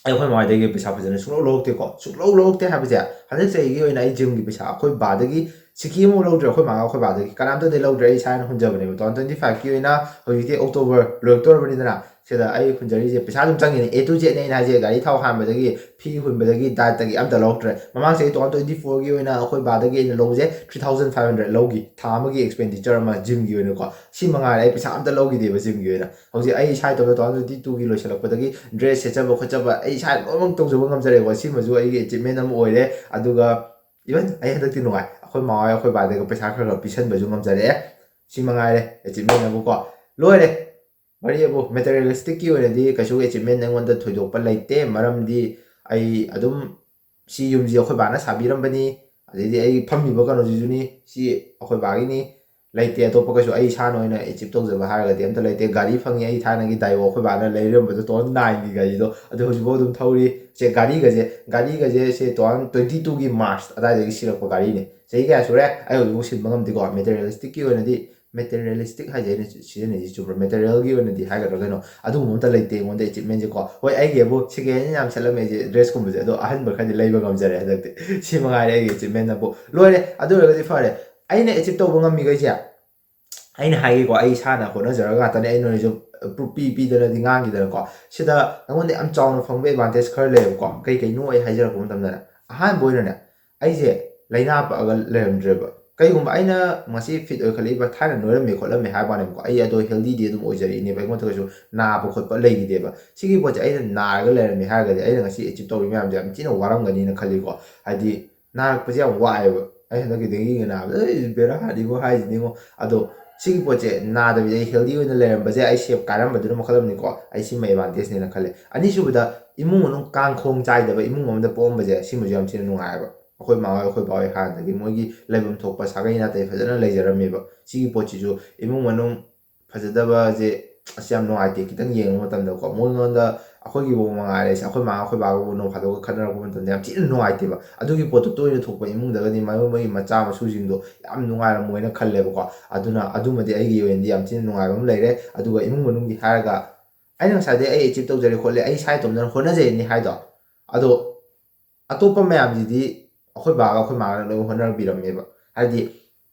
ꯑꯩ ꯑꯩꯈꯣꯏ ꯃꯃꯥꯏꯗꯒꯤ ꯄꯩꯁꯥ ꯐꯖꯅ ꯁꯨꯡꯂꯧ ꯂꯧꯔꯛꯇꯦꯀꯣ꯫ ꯁꯨꯡꯂꯧ ꯂꯧꯔꯛꯇꯦ ꯍꯥꯏꯕꯁꯦ, ꯍꯟꯗꯛ ꯆꯍꯤꯒꯤ ꯑꯣꯏꯅ ꯑꯩ ꯖꯤꯝꯒꯤ ꯄꯩꯁꯥ ꯑꯩꯈꯣꯏ ꯕꯥꯗꯒꯤ ꯁꯤꯀꯤ ꯑꯃꯨꯛ ꯂꯧꯗ꯭ꯔꯦ, ꯑꯩꯈꯣꯏ ꯃꯥꯒ ꯑꯩꯈꯣꯏ ꯕꯥꯗꯒꯤ ꯀꯅꯥꯝꯇꯗꯤ ꯂꯧꯗ꯭ꯔꯦ꯫ ꯑꯩ ꯏꯁꯥꯅ ꯍꯨꯟꯖꯕꯅꯦꯕ꯫ Two thousand twenty fiveꯀꯤ ꯑꯣꯏꯅ ꯍꯧꯖꯤꯛꯇꯤ ꯑꯣꯛꯇꯣꯕꯔ ꯂꯣꯏꯔꯛꯇꯣꯔꯕꯅꯤꯗꯅ, ꯁꯤꯗ ꯑꯩ ꯍꯨꯟꯖꯔꯤꯁꯦ ꯄꯩꯁꯥ ꯑꯗꯨꯝ ꯆꯪꯉꯤꯅꯦ, A to Zꯅꯦ ꯑꯩꯅ ꯍꯥꯏꯁꯦ꯫ ꯒꯥꯔꯤ ꯊꯥꯎ ꯍꯥꯟꯕꯗꯒꯤ, ꯐꯤ ꯍꯨꯟꯕꯗꯒꯤ, dietꯇꯒꯤ ꯑꯝꯇ ꯂꯧꯔꯛꯇ꯭ꯔꯦ꯫ ꯃꯃꯥꯡ ꯆꯍꯤ two thousand twenty fourꯒꯤ ꯑꯣꯏꯅ ꯑꯩꯈꯣꯏ ꯕꯥꯗꯒꯤ ꯑꯩꯅ ꯂꯧꯕꯁꯦ three thousand five hundred ꯂꯧꯈꯤ, ꯊꯥ ꯑꯃꯒꯤ expenditure ꯑꯃ ꯖꯤꯝꯒꯤ ꯑꯣꯏꯅꯀꯣ꯫ ꯁꯤ ꯃꯉꯥꯏꯔꯦ, ꯑꯩ ꯄꯩꯁꯥ ꯑꯝꯇ ꯂꯧꯈꯤꯗꯦꯕ ꯖꯤꯝꯒꯤ ꯑꯣꯏꯅ꯫ ꯍꯧꯖꯤꯛ ꯑꯩ ꯏꯁꯥ ꯏꯇꯣꯝꯇ two thousand twenty twoꯒꯤ ꯂꯣꯏꯁꯤꯜꯂꯛꯄꯗꯒꯤ dress ꯁꯦꯠꯆꯕ ꯈꯣꯠꯆꯕ ꯑꯩ ꯏꯁꯥ ꯂꯣꯏꯅꯃꯛ ꯇꯧꯖꯕ ꯉꯝꯖꯔꯦꯀꯣ꯫ ꯁꯤꯃꯁꯨ ꯑꯩꯒꯤ achievement ꯑꯃ ꯑꯣꯏꯔꯦ꯫ ꯑꯗꯨꯒ even ꯑꯩ ꯍꯟꯗꯛꯇꯤ ꯅꯨꯡꯉꯥꯏ, ꯑꯩꯈꯣꯏ ꯃꯥ ꯍꯣꯏ ꯑꯩꯈꯣꯏ ꯕꯥꯗꯒꯤ ꯄꯩꯁꯥ ꯈꯔ ꯈꯔ ꯄꯤꯁꯟꯕꯁꯨ ꯉꯝꯖꯔꯛꯑꯦ꯫ ꯁꯤ ꯃꯉꯥꯏꯔꯦ achievement ꯑꯃꯀꯣ꯫ ꯂꯣꯏꯔꯦ꯫ ꯋꯥꯔꯤ ꯑꯕꯨ materialisticꯀꯤ ꯑꯣꯏꯅꯗꯤ ꯀꯩꯁꯨ achievement ꯑꯩꯉꯣꯟꯗ ꯊꯣꯏꯗꯣꯛꯄ ꯂꯩꯇꯦ, ꯃꯔꯝꯗꯤ ꯑꯩ ꯑꯗꯨꯝ ꯁꯤ ꯌꯨꯝꯁꯤ ꯑꯩꯈꯣꯏ ꯕꯥꯅ ꯁꯥꯕꯤꯔꯝꯕꯅꯤ, ꯑꯗꯩꯗꯤ ꯑꯩ ꯐꯝꯃꯤꯕ ꯀꯩꯅꯣꯁꯤꯁꯨꯅꯤ, ꯁꯤ ꯑꯩꯈꯣꯏ ꯕꯥꯒꯤꯅꯤ꯫ ꯂꯩꯇꯦ ꯑꯇꯣꯞꯄ ꯀꯩꯁꯨ꯫ ꯑꯩ ꯏꯁꯥꯅ ꯑꯣꯏꯅ achieve ꯇꯧꯖꯕ ꯍꯥꯏꯔꯒꯗꯤ ꯑꯝꯇ ꯂꯩꯇꯦ꯫ ꯒꯥꯔꯤ ꯐꯪꯉꯤ, ꯑꯩ ꯊꯥꯏꯅꯒꯤ Daewoo ꯑꯩꯈꯣꯏ ꯕꯥꯅ ꯂꯩꯔꯝꯕꯗꯣ two thousand nineꯒꯤ ꯒꯥꯔꯤꯗꯣ, ꯑꯗꯨ ꯍꯧꯖꯤꯛꯐꯥꯎ ꯑꯗꯨꯝ ꯊꯧꯔꯤ꯫ ꯁꯦ ꯒꯥꯔꯤꯒꯁꯦ, ꯒꯥꯔꯤꯒꯁꯦ ꯁꯦ two thousand twenty twoꯒꯤ March ꯑꯗꯥꯏꯗꯒꯤ ꯁꯤꯔꯛꯄ ꯒꯥꯔꯤꯅꯤ꯫ ꯆꯍꯤ ꯀꯌꯥ ꯁꯨꯔꯦ ꯑꯩ ꯍꯧꯖꯤꯛꯐꯥꯎ ꯁꯤꯟꯕ ꯉꯝꯗꯦꯀꯣ꯫ Materialisticꯀꯤ ꯑꯣꯏꯅꯗꯤ, materialistic ꯍꯥꯏꯁꯦ ꯑꯩꯅ ꯁꯤꯖꯤꯟꯅꯩꯁꯦ ꯆꯨꯝꯕ꯭ꯔꯥ? Materialꯒꯤ ꯑꯣꯏꯅꯗꯤ ꯍꯥꯏꯒꯗ꯭ꯔꯥ ꯀꯩꯅꯣ, ꯑꯗꯨꯒꯨꯝꯕ ꯑꯝꯇ ꯂꯩꯇꯦ ꯑꯩꯉꯣꯟꯗ achievementꯁꯦꯀꯣ꯫ ꯍꯣꯏ, ꯑꯩꯒꯤ ꯑꯕꯨ second hand ꯌꯥꯝ ꯁꯦꯠꯂꯝꯃꯦ ꯑꯩꯁꯦ, dressꯀꯨꯝꯕꯁꯦ, ꯑꯗꯣ ꯑꯍꯟꯕ ꯈꯔꯗꯤ ꯂꯩꯕ ꯉꯝꯖꯔꯦ ꯍꯟꯗꯛꯇꯤ꯫ ꯁꯤ ꯃꯉꯥꯏꯔꯦ ꯑꯩꯒꯤ achievement ꯑꯕꯨ꯫ ꯂꯣꯏꯔꯦ꯫ ꯑꯗꯨ ꯑꯣꯏꯔꯒꯗꯤ ꯐꯔꯦ꯫ ꯑꯩꯅ achieve ꯇꯧꯕ ꯉꯝꯃꯤꯈꯩꯁꯦ, ꯑꯩꯅ ꯍꯥꯏꯒꯦꯀꯣ, ꯑꯩ ꯏꯁꯥꯅ ꯍꯣꯠꯅꯖꯔꯒ ꯉꯥꯛꯇꯅꯦ꯫ ꯑꯩ ꯅꯣꯏꯁꯨ proof ꯄꯤ ꯄꯤꯗꯅꯗꯤ ꯉꯥꯡꯈꯤꯗꯅꯀꯣ꯫ ꯁꯤꯗ ꯑꯩꯉꯣꯟꯗ ꯌꯥꯝ ꯆꯥꯎꯅ ꯐꯪꯕ advantage ꯈꯔ ꯂꯩꯌꯦꯕꯀꯣ꯫ ꯀꯩ ꯀꯩꯅꯣ ꯑꯩ ꯍꯥꯏꯖꯔꯛꯄ ꯃꯇꯝꯗꯅꯦ, ꯑꯍꯥꯟꯕ ꯑꯣꯏꯅꯅꯦ, ꯑꯩꯁꯦ ꯂꯥꯏꯅꯥ ꯄꯛꯑꯒ ꯂꯩꯔꯝꯗ꯭ꯔꯦꯕ꯫ ꯀꯩꯒꯨꯝꯕ ꯑꯩꯅ ꯉꯁꯤ fit ꯑꯣꯏꯈꯠꯂꯛꯏꯕ, ꯊꯥꯏꯅ ꯅꯣꯏꯔꯝꯃꯤ ꯈꯣꯠꯂꯝꯃꯤ ꯍꯥꯏꯕ ꯋꯥꯅꯦꯕꯀꯣ, ꯑꯩ ꯑꯗꯣ healthyꯗꯤ ꯑꯗꯨꯝ ꯑꯣꯏꯖꯔꯛꯏꯅꯦꯕ, ꯑꯩꯉꯣꯟꯗ ꯀꯩꯁꯨ ꯅꯥꯕ ꯈꯣꯠꯄ ꯂꯩꯈꯤꯗꯦꯕ꯫ ꯁꯤꯒꯤ ꯄꯣꯠꯁꯦ ꯑꯩꯅ ꯅꯥꯔꯒ ꯂꯩꯔꯝꯃꯤ ꯍꯥꯏꯔꯒꯗꯤ, ꯑꯩꯅ ꯉꯁꯤ achieve ꯇꯧꯔꯤ ꯃꯌꯥꯝꯁꯦ ꯌꯥꯝ ꯊꯤꯅ ꯋꯥꯔꯝꯒꯅꯤꯅ ꯈꯜꯂꯤꯀꯣ꯫ ꯍꯥꯏꯗꯤ ꯅꯥꯔꯛꯄꯁꯦ ꯌꯥꯝ ꯋꯥꯏꯑꯦꯕ꯫ ꯑꯩ ꯍꯟꯗꯛꯀꯤ dengueꯒ ꯅꯥꯕꯗ, "ꯑꯩ ꯕꯦꯔꯥꯅꯤꯉꯣ ꯍꯥꯏꯁꯤꯅꯤꯉꯣ"꯫ ꯑꯗꯣ ꯁꯤꯒꯤ ꯄꯣꯠꯁꯦ ꯅꯥꯗꯕꯤꯗ ꯑꯩ healthy ꯑꯣꯏꯅ ꯂꯩꯔꯝꯕꯁꯦ, ꯑꯩ shape ꯀꯥꯏꯔꯝꯕꯗꯨꯅ ꯃꯈꯜ ꯑꯃꯅꯤꯀꯣ꯫ ꯑꯩ ꯁꯤꯃ advantageꯅꯦꯅ ꯈꯜꯂꯦ꯫ ꯑꯅꯤꯁꯨꯕꯗ, ꯏꯃꯨꯡ ꯃꯅꯨꯡ ꯀꯥꯡꯈꯣꯡ ꯆꯥꯏꯗꯕ ꯏꯃꯨꯡ ꯑꯃꯗ ꯄꯣꯛꯑꯝꯕꯁꯦ, ꯁꯤꯃꯁꯨ ꯌꯥꯝ ꯊꯤꯅ ꯅꯨꯡꯉꯥꯏꯑꯕ꯫ ꯑꯩꯈꯣꯏ ꯃꯥ ꯍꯣꯏ, ꯑꯩꯈꯣꯏ ꯕꯥ ꯍꯣꯏ ꯍꯥꯟꯅꯗꯒꯤ ꯃꯣꯏꯒꯤ ꯂꯩꯐꯝ ꯊꯣꯛꯄ ꯁꯥꯒꯩ ꯅꯥꯇꯩ ꯐꯖꯅ ꯂꯩꯖꯔꯝꯃꯦꯕ꯫ ꯁꯤꯒꯤ ꯄꯣꯠꯁꯤꯁꯨ ꯏꯃꯨꯡ ꯃꯅꯨꯡ ꯐꯖꯗꯕꯁꯦ ꯑꯁ ꯌꯥꯝ ꯅꯨꯡꯉꯥꯏꯇꯦ꯫ ꯈꯤꯇꯪ ꯌꯦꯡꯕ ꯃꯇꯝꯗꯀꯣ, ꯃꯣꯏꯉꯣꯟꯗ, ꯑꯩꯈꯣꯏꯒꯤꯕꯨ ꯃꯉꯥꯏꯔꯦ, ꯑꯩꯈꯣꯏ ꯃꯥ ꯑꯩꯈꯣꯏ ꯕꯥꯒꯕꯨ ꯅꯣꯡ ꯐꯥꯗꯣꯛꯀ ꯈꯠꯅꯔꯛꯄ ꯃꯇꯝꯗ ꯌꯥꯝ ꯊꯤꯅ ꯅꯨꯡꯉꯥꯏꯇꯦꯕ꯫ ꯑꯗꯨꯒꯤ ꯄꯣꯠꯇꯣ ꯇꯣꯏꯅ ꯊꯣꯛꯄ ꯏꯃꯨꯡꯗꯒꯗꯤ ꯃꯣꯏ, ꯃꯣꯏꯒꯤ ꯃꯆꯥ ꯃꯁꯨꯁꯤꯡꯗꯣ ꯌꯥꯝ ꯅꯨꯡꯉꯥꯏꯔꯝꯃꯣꯏꯅ ꯈꯜꯂꯦꯕꯀꯣ꯫ ꯑꯗꯨꯅ ꯑꯗꯨꯃꯗꯤ ꯑꯩꯒꯤ ꯑꯣꯏꯅꯗꯤ ꯌꯥꯝ ꯊꯤꯅ ꯅꯨꯡꯉꯥꯏꯕ ꯑꯃ ꯂꯩꯔꯦ꯫ ꯑꯗꯨꯒ ꯏꯃꯨꯡ ꯃꯅꯨꯡꯒꯤ ꯍꯥꯏꯔꯒ, ꯑꯩꯅ ꯉꯁꯥꯏꯗꯩ ꯑꯩ achieve ꯇꯧꯖꯔꯦ ꯈꯣꯠꯂꯦ, ꯑꯩ ꯏꯁꯥ ꯏꯇꯣꯝꯇꯅ ꯍꯣꯠꯅꯖꯩꯅꯤ ꯍꯥꯏꯗꯣ, ꯑꯗꯣ ꯑꯇꯣꯞꯄ ꯃꯌꯥꯝꯁꯤꯗꯤ ꯑꯩꯈꯣꯏ ꯕꯥꯒ ꯑꯩꯈꯣꯏ ꯃꯥꯒꯅ ꯂꯣꯏ ꯍꯣꯠꯅꯕꯤꯔꯝꯃꯦꯕ꯫ ꯍꯥꯏꯗꯤ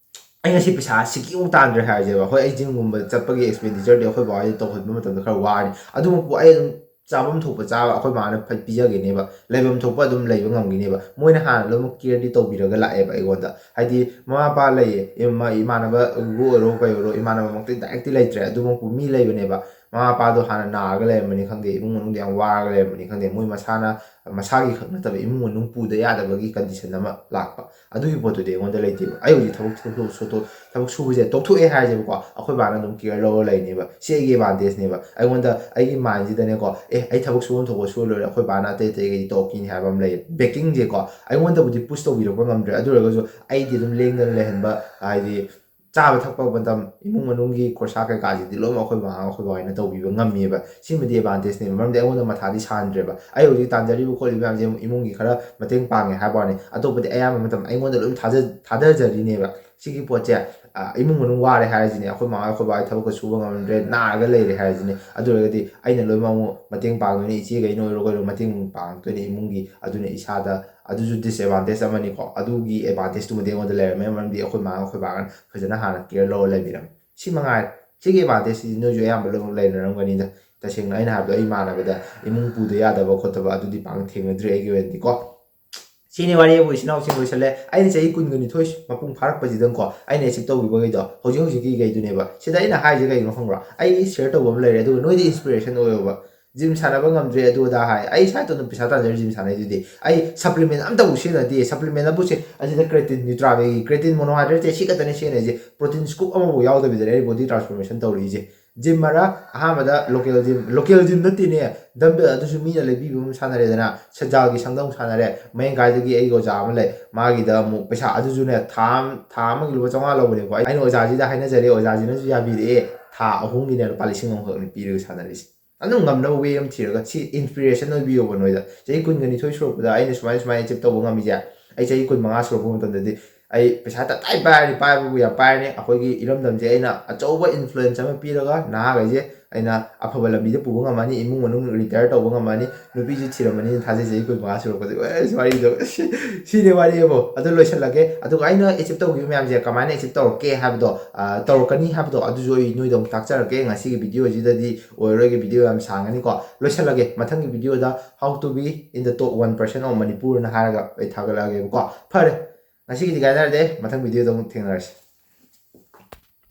ꯑꯩ ꯉꯁꯤ ꯄꯩꯁꯥ ꯁꯤꯀꯤ ꯑꯃꯨꯛ ꯇꯥꯟꯗ꯭ꯔꯦ ꯍꯥꯏꯔꯁꯦꯕ, ꯍꯣꯏ, ꯑꯩ ꯖꯤꯝꯒꯨꯝꯕ ꯆꯠꯄꯒꯤ expenditure ꯗꯤ ꯑꯩꯈꯣꯏ ꯕꯥ ꯍꯣꯏꯗ ꯇꯧꯍꯟꯕ ꯃꯇꯝꯗ ꯈꯔ ꯋꯥꯔꯅꯤ, ꯑꯗꯨꯃꯛꯄꯨ ꯑꯩ ꯑꯗꯨꯝ ꯆꯥꯐꯝ ꯊꯣꯛꯄ ꯆꯥꯕ ꯑꯩꯈꯣꯏ ꯃꯥꯅ ꯐ-, ꯄꯤꯖꯒꯅꯦꯕ, ꯂꯩꯐꯝ ꯊꯣꯛꯄ ꯑꯗꯨꯝ ꯂꯩꯕ ꯉꯝꯒꯅꯦꯕ꯫ ꯃꯣꯏꯅ ꯍꯥꯟꯅ ꯂꯣꯏꯅꯃꯛ care ꯗꯤ ꯇꯧꯕꯤꯔꯒ ꯂꯥꯛꯑꯦꯕ ꯑꯩꯉꯣꯟꯗ꯫ ꯍꯥꯏꯗꯤ ꯃꯃꯥ ꯃꯄꯥ ꯂꯩꯌꯦ, ꯏꯃꯥ-, ꯏꯃꯥꯟꯅꯕꯕꯨ ꯑꯣꯏꯔꯣ ꯀꯩ ꯑꯣꯏꯔꯣ, ꯏꯃꯥꯟꯅꯕꯃꯛꯇꯤ direct ꯇꯤ ꯂꯩꯇ꯭ꯔꯦ, ꯑꯗꯨꯃꯛꯄꯨ ꯃꯤ ꯂꯩꯕꯅꯦꯕ꯫ ꯃꯃꯥ ꯃꯄꯥꯗꯣ ꯍꯥꯟꯅ ꯅꯥꯔꯒ ꯂꯩꯔꯝꯕꯅꯤ ꯈꯪꯗꯦ, ꯏꯃꯨꯡ ꯃꯅꯨꯡꯗ ꯌꯥꯝ ꯋꯥꯔꯒ ꯂꯩꯔꯝꯕꯅꯤ ꯈꯪꯗꯦ, ꯃꯣꯏ ꯃꯁꯥꯅ, ꯃꯁꯥꯒꯤ ꯈꯛ ꯅꯠꯇꯕ ꯏꯃꯨꯡ ꯃꯅꯨꯡ ꯄꯨꯗ ꯌꯥꯗꯕꯒꯤ condition ꯑꯃ ꯂꯥꯛꯄ꯫ ꯑꯗꯨꯒꯤ ꯄꯣꯠꯇꯨꯗꯤ ꯑꯩꯉꯣꯟꯗ ꯂꯩꯇꯦꯕ꯫ ꯑꯩ ꯍꯧꯖꯤꯛ ꯊꯕꯛ ꯁꯨ-, ꯁꯨ-, ꯁꯨ-, ꯊꯕꯛ ꯁꯨꯕꯁꯦ ꯇꯣꯛꯊꯣꯛꯑꯦ ꯍꯥꯏꯔꯁꯦꯕꯀꯣ, ꯑꯩꯈꯣꯏ ꯕꯥꯅ ꯑꯗꯨꯝ care ꯂꯧꯔ ꯂꯩꯅꯦꯕ꯫ ꯁꯤ ꯑꯩꯒꯤ advantage ꯅꯦꯕ꯫ ꯑꯩꯉꯣꯟꯗ, ꯑꯩꯒꯤ mind ꯁꯤꯗꯅꯦꯀꯣ, "ꯑꯦ, ꯑꯩ ꯊꯕꯛ ꯁꯨꯐꯝ ꯊꯣꯛꯄ ꯁꯨꯔ ꯂꯣꯏꯔꯦ, ꯑꯩꯈꯣꯏ ꯕꯥꯅ ꯑꯇꯩ ꯑꯇꯩ ꯀꯩ ꯇꯧꯔꯛꯈꯤꯅꯤ" ꯍꯥꯏꯕ ꯑꯃ ꯂꯩꯌꯦ꯫ Backing ꯁꯦꯀꯣ, ꯑꯩꯉꯣꯟꯗꯕꯨꯗꯤ push ꯇꯧꯕꯤꯔꯛꯄ ꯉꯝꯗ꯭ꯔꯦ, ꯑꯗꯨ ꯑꯣꯏꯔꯒꯁꯨ ꯑꯩꯗꯤ ꯑꯗꯨꯝ ꯂꯦꯡꯗꯅ ꯂꯩꯍꯟꯕ, ꯍꯥꯏꯗꯤ ꯆꯥꯕ ꯊꯛꯄ ꯃꯇꯝ, ꯏꯃꯨꯡ ꯃꯅꯨꯡꯒꯤ ꯈꯣꯔꯁꯥ ꯀꯩꯀꯥꯁꯤꯗꯤ ꯂꯣꯏꯅꯃꯛ ꯑꯩꯈꯣꯏ ꯃꯃꯥ ꯑꯩꯈꯣꯏ ꯕꯥ ꯍꯣꯏꯅ ꯇꯧꯕꯤꯕ ꯉꯝꯃꯦꯕ꯫ ꯁꯤꯃꯗꯤ advantage ꯅꯦꯕ, ꯃꯔꯝꯗꯤ ꯑꯩꯉꯣꯟꯗ ꯃꯊꯥꯗꯤ ꯁꯥꯍꯟꯗ꯭ꯔꯦꯕ꯫ ꯑꯩ ꯍꯧꯖꯤꯛ ꯇꯥꯟꯖꯔꯤꯕ ꯈꯣꯠꯂꯤꯕ ꯃꯌꯥꯝꯁꯦ ꯏꯃꯨꯡꯒꯤ ꯈꯔ ꯃꯇꯦꯡ ꯄꯥꯡꯉꯦ ꯍꯥꯏꯕ ꯋꯥꯅꯤ, ꯑꯇꯣꯞꯄꯗꯤ ꯑꯌꯥꯝꯕ ꯃꯇꯝ ꯑꯩꯉꯣꯟꯗ ꯂꯣꯏ ꯊꯥꯖ-, ꯊꯥꯗꯖꯔꯤꯅꯦꯕ꯫ ꯁꯤꯒꯤ ꯄꯣꯠꯁꯦ, ꯑ, ꯏꯃꯨꯡ ꯃꯅꯨꯡ ꯋꯥꯔꯦ ꯍꯥꯏꯔꯁꯤꯅꯦ, ꯑꯩꯈꯣꯏ ꯃꯃꯥ ꯑꯩꯈꯣꯏ ꯕꯥ ꯍꯣꯏ ꯊꯕꯛꯀ ꯁꯨꯕ ꯉꯝꯗ꯭ꯔꯦ, ꯅꯥꯔꯒ ꯂꯩꯔꯦ ꯍꯥꯏꯔꯁꯤꯅꯦ, ꯑꯗꯨ ꯑꯣꯏꯔꯒꯗꯤ ꯑꯩꯅ ꯂꯣꯏꯅꯃꯛ ꯑꯃꯨꯛ ꯃꯇꯦꯡ ꯄꯥꯡꯗꯣꯏꯅꯦ, ꯏꯆꯦꯈꯩꯅ ꯑꯣꯏꯔꯣ ꯀꯩꯅꯣ ꯃꯇꯦꯡ ꯄꯥꯡꯉꯛꯇꯣꯏꯅꯦ ꯏꯃꯨꯡꯒꯤ꯫ ꯑꯗꯨꯅ ꯏꯁꯥꯗ ꯑꯗꯨꯁꯨ disadvantage ꯑꯃꯅꯤꯀꯣ꯫ ꯑꯗꯨꯒꯤ advantage ꯇꯨꯃꯗꯤ ꯑꯩꯉꯣꯟꯗ ꯂꯩꯔꯝꯃꯦ, ꯃꯔꯝꯗꯤ ꯑꯩꯈꯣꯏ ꯃꯥ ꯑꯩꯈꯣꯏ ꯕꯥꯒꯅ ꯐꯖꯅ ꯍꯥꯟꯅ care ꯂꯧꯔ ꯂꯩꯕꯤꯔꯝꯃꯦ꯫ ꯁꯤ ꯃꯉꯥꯏꯔꯦ꯫ ꯁꯤꯒꯤ advantage ꯁꯤꯗꯤ ꯅꯣꯏꯁꯨ ꯑꯌꯥꯝꯕ ꯂꯣꯏꯅꯃꯛ ꯂꯩꯅꯔꯝꯒꯅꯤꯗ꯫ ꯇꯁꯦꯡꯅ ꯑꯩꯅ ꯍꯥꯏꯕꯗꯣ, ꯑꯩ ꯏꯃꯥꯟꯅꯕꯗ ꯏꯃꯨꯡ ꯄꯨꯗ ꯌꯥꯗꯕ ꯈꯣꯠꯇꯕ ꯑꯗꯨꯗꯤ ꯄꯥꯛꯅ ꯊꯦꯡꯅꯗ꯭ꯔꯤ ꯑꯩꯒꯤ ꯑꯣꯏꯅꯗꯤꯀꯣ꯫ ꯁꯤꯅꯤ ꯋꯥꯔꯤ ꯑꯩꯕꯨ ꯏꯆꯤꯟ ꯏꯅꯥꯎꯁꯤꯡ ꯂꯣꯏꯁꯜꯂꯦ꯫ ꯑꯩꯅ ꯆꯍꯤ ꯀꯨꯟꯒ ꯅꯤꯊꯣꯏ ꯃꯄꯨꯡ ꯐꯥꯔꯛꯄꯁꯤꯗꯪꯀꯣ, ꯑꯩꯅ achieve ꯇꯧꯈꯤꯕꯈꯩꯗꯣ ꯍꯧꯖꯤꯛ ꯍꯧꯖꯤꯛꯀꯤꯈꯩꯗꯨꯅꯦꯕ꯫ ꯁꯤꯗ ꯑꯩꯅ ꯍꯥꯏꯁꯦ ꯀꯩꯅꯣ ꯈꯪꯕ꯭ꯔꯥ? ꯑꯩꯒꯤ share ꯇꯧꯕ ꯑꯃ ꯂꯩꯔꯦ, ꯑꯗꯨꯒ ꯅꯣꯏꯗꯤ inspiration ꯑꯣꯏꯌꯣꯕ꯫ Gym ꯁꯥꯟꯅꯕ ꯉꯝꯗ꯭ꯔꯦ, ꯑꯗꯨ ꯑꯗꯥ ꯍꯥꯏ꯫ ꯑꯩ ꯏꯁꯥ ꯏꯇꯣꯝꯇ ꯄꯩꯁꯥ ꯇꯥꯟꯖꯔ gym ꯁꯥꯟꯅꯩꯗꯨꯗꯤ꯫ ꯑꯩ supplement ꯑꯝꯇꯕꯨ ꯁꯤꯖꯤꯟꯅꯗꯦ꯫ Supplement ꯑꯃꯕꯨ ꯁꯤ-, ꯑꯁꯤꯗ creatine, Nutrabase ꯒꯤ creatine monohydrate ꯁꯦ ꯁꯤ ꯈꯛꯇꯅꯦ ꯁꯤꯖꯤꯟꯅꯩꯁꯦ꯫ Protein scoop ꯑꯃꯐꯥꯎ ꯌꯥꯎꯗꯕꯤꯗꯅꯦ ꯑꯩ body transformation ꯇꯧꯔꯛꯏꯁꯦ꯫ ꯖꯤꯝ ꯍꯥꯏꯔ ꯑꯍꯥꯟꯕꯗ ꯂꯣꯀꯦꯜ ꯖꯤꯝ, ꯂꯣꯀꯦꯜ ꯖꯤꯝ ꯅꯠꯇꯦꯅꯦ, ꯗꯝꯕꯦꯜ ꯑꯗꯨꯁꯨ ꯃꯤꯅ ꯂꯩꯕꯤꯕ ꯑꯃ ꯁꯥꯟꯅꯔꯦꯗꯅ, ꯁꯦꯟꯖꯥꯜꯒꯤ ꯁꯪꯗ ꯑꯃꯨꯛ ꯁꯥꯟꯅꯔꯦ꯫ ꯃꯌꯥꯡ ꯀꯥꯏꯗꯒꯤ ꯑꯩꯒꯤ ꯑꯣꯖꯥ ꯑꯃ ꯂꯩ, ꯃꯥꯒꯤꯗ ꯑꯃꯨꯛ ꯄꯩꯁꯥ ꯑꯗꯨꯁꯨꯅꯦ ꯊꯥ ꯑꯃ, ꯊꯥ ꯑꯃꯒꯤ ꯂꯨꯄꯥ ꯆꯥꯝꯃꯉꯥ ꯂꯧꯕꯅꯦꯀꯣ꯫ ꯑꯩꯅ ꯑꯣꯖꯥꯁꯤꯗ ꯍꯥꯏꯅꯖꯔꯦ, ꯑꯣꯖꯥꯁꯤꯅꯁꯨ ꯌꯥꯕꯤꯔꯛꯑꯦ, ꯊꯥ ꯑꯍꯨꯝꯒꯤꯅꯦ ꯂꯨꯄꯥ ꯂꯤꯁꯤꯡ ꯑꯃꯈꯛꯅꯤ ꯄꯤꯔꯒ ꯁꯥꯟꯅꯔꯤꯁꯦ꯫ ꯑꯗꯨꯝ ꯉꯝꯅꯕ ꯋꯦ ꯑꯃ ꯊꯤꯔꯒ ꯁꯤ ꯏꯟꯁꯄꯤꯔꯦꯁꯟ ꯑꯣꯏꯕꯤꯌꯣꯕ ꯅꯣꯏꯗ꯫ ꯆꯍꯤ ꯀꯨꯟꯒ ꯅꯤꯊꯣꯏ ꯁꯨꯔꯛꯄꯗ ꯑꯩꯅ ꯁꯨꯃꯥꯏꯅ ꯁꯨꯃꯥꯏꯅ ꯑꯦꯆꯤꯞ ꯇꯧꯕ ꯉꯝꯃꯤꯁꯦ, ꯑꯩ ꯆꯍꯤ ꯀꯨꯟꯃꯉꯥ ꯁꯨꯔꯛꯄ ꯃꯇꯝꯗꯗꯤ ꯑꯩ ꯄꯩꯁꯥ ꯇꯞꯇꯥꯏ ꯄꯥꯏꯔꯅꯤ, ꯄꯥꯏꯕꯕꯨ ꯌꯥꯝ ꯄꯥꯏꯔꯅꯤ꯫ ꯑꯩꯈꯣꯏꯒꯤ ꯏꯔꯝꯗꯝꯁꯦ ꯑꯩꯅ ꯑꯆꯧꯕ ꯏꯟꯐ꯭ꯂꯨꯌꯦꯟꯁ ꯑꯃ ꯄꯤꯔꯒ ꯅꯍꯥꯈꯩꯁꯦ ꯑꯩꯅ ꯑꯐꯕ ꯂꯝꯕꯤꯗ ꯄꯨꯕ ꯉꯝꯃꯅꯤ, ꯏꯃꯨꯡ ꯃꯅꯨꯡ ꯔꯤꯇꯥꯌꯔ ꯇꯧꯕ ꯉꯝꯃꯅꯤ, ꯅꯨꯄꯤꯁꯨ ꯊꯤꯔꯝꯃꯅꯤꯅ ꯊꯥꯖꯩ ꯆꯍꯤ ꯀꯨꯟꯃꯉꯥ ꯁꯨꯔꯛꯄꯗ꯫ ꯑꯁ, ꯋꯥꯔꯤꯗꯣ ꯁꯤꯅꯦ ꯋꯥꯔꯤꯕꯨ꯫ ꯑꯗꯨ ꯂꯣꯏꯁꯤꯜꯂꯒꯦ꯫ ꯑꯗꯨꯒ ꯑꯩꯅ ꯑꯦꯆꯤꯞ ꯇꯧꯈꯤꯕ ꯃꯌꯥꯝꯁꯦ ꯀꯃꯥꯏꯅ ꯑꯦꯆꯤꯞ ꯇꯧꯔꯛꯀꯦ ꯍꯥꯏꯕꯗꯣ, ꯑ, ꯇꯧꯔꯛꯀꯅꯤ ꯍꯥꯏꯕꯗꯣ, ꯑꯗꯨꯁꯨ ꯑꯩ ꯅꯣꯏꯗ ꯑꯃꯨꯛ ꯇꯥꯛꯆꯔꯛꯀꯦ꯫ ꯉꯁꯤꯒꯤ ꯚꯤꯗꯤꯑꯣꯁꯤꯗꯗꯤ ꯑꯣꯏꯔꯔꯣꯏꯒꯦ, ꯚꯤꯗꯤꯑꯣ ꯌꯥꯝ ꯁꯥꯡꯉꯅꯤꯀꯣ꯫ ꯂꯣꯏꯁꯤꯜꯂꯒꯦ꯫ ꯃꯊꯪꯒꯤ ꯚꯤꯗꯤꯑꯣꯗ how to be in the top one percent of Manipurꯅ ꯍꯥꯏꯔꯒ ꯑꯩ ꯊꯥꯒꯠꯂꯛꯑꯒꯦꯕꯀꯣ꯫ ꯐꯔꯦ, ꯉꯁꯤꯒꯤꯗꯤ ꯀꯥꯏꯅꯔꯗꯦ, ꯃꯊꯪ ꯚꯤꯗꯤꯑꯣꯗ ꯑꯃꯨꯛ ꯊꯦꯡꯅꯔꯁꯤ꯫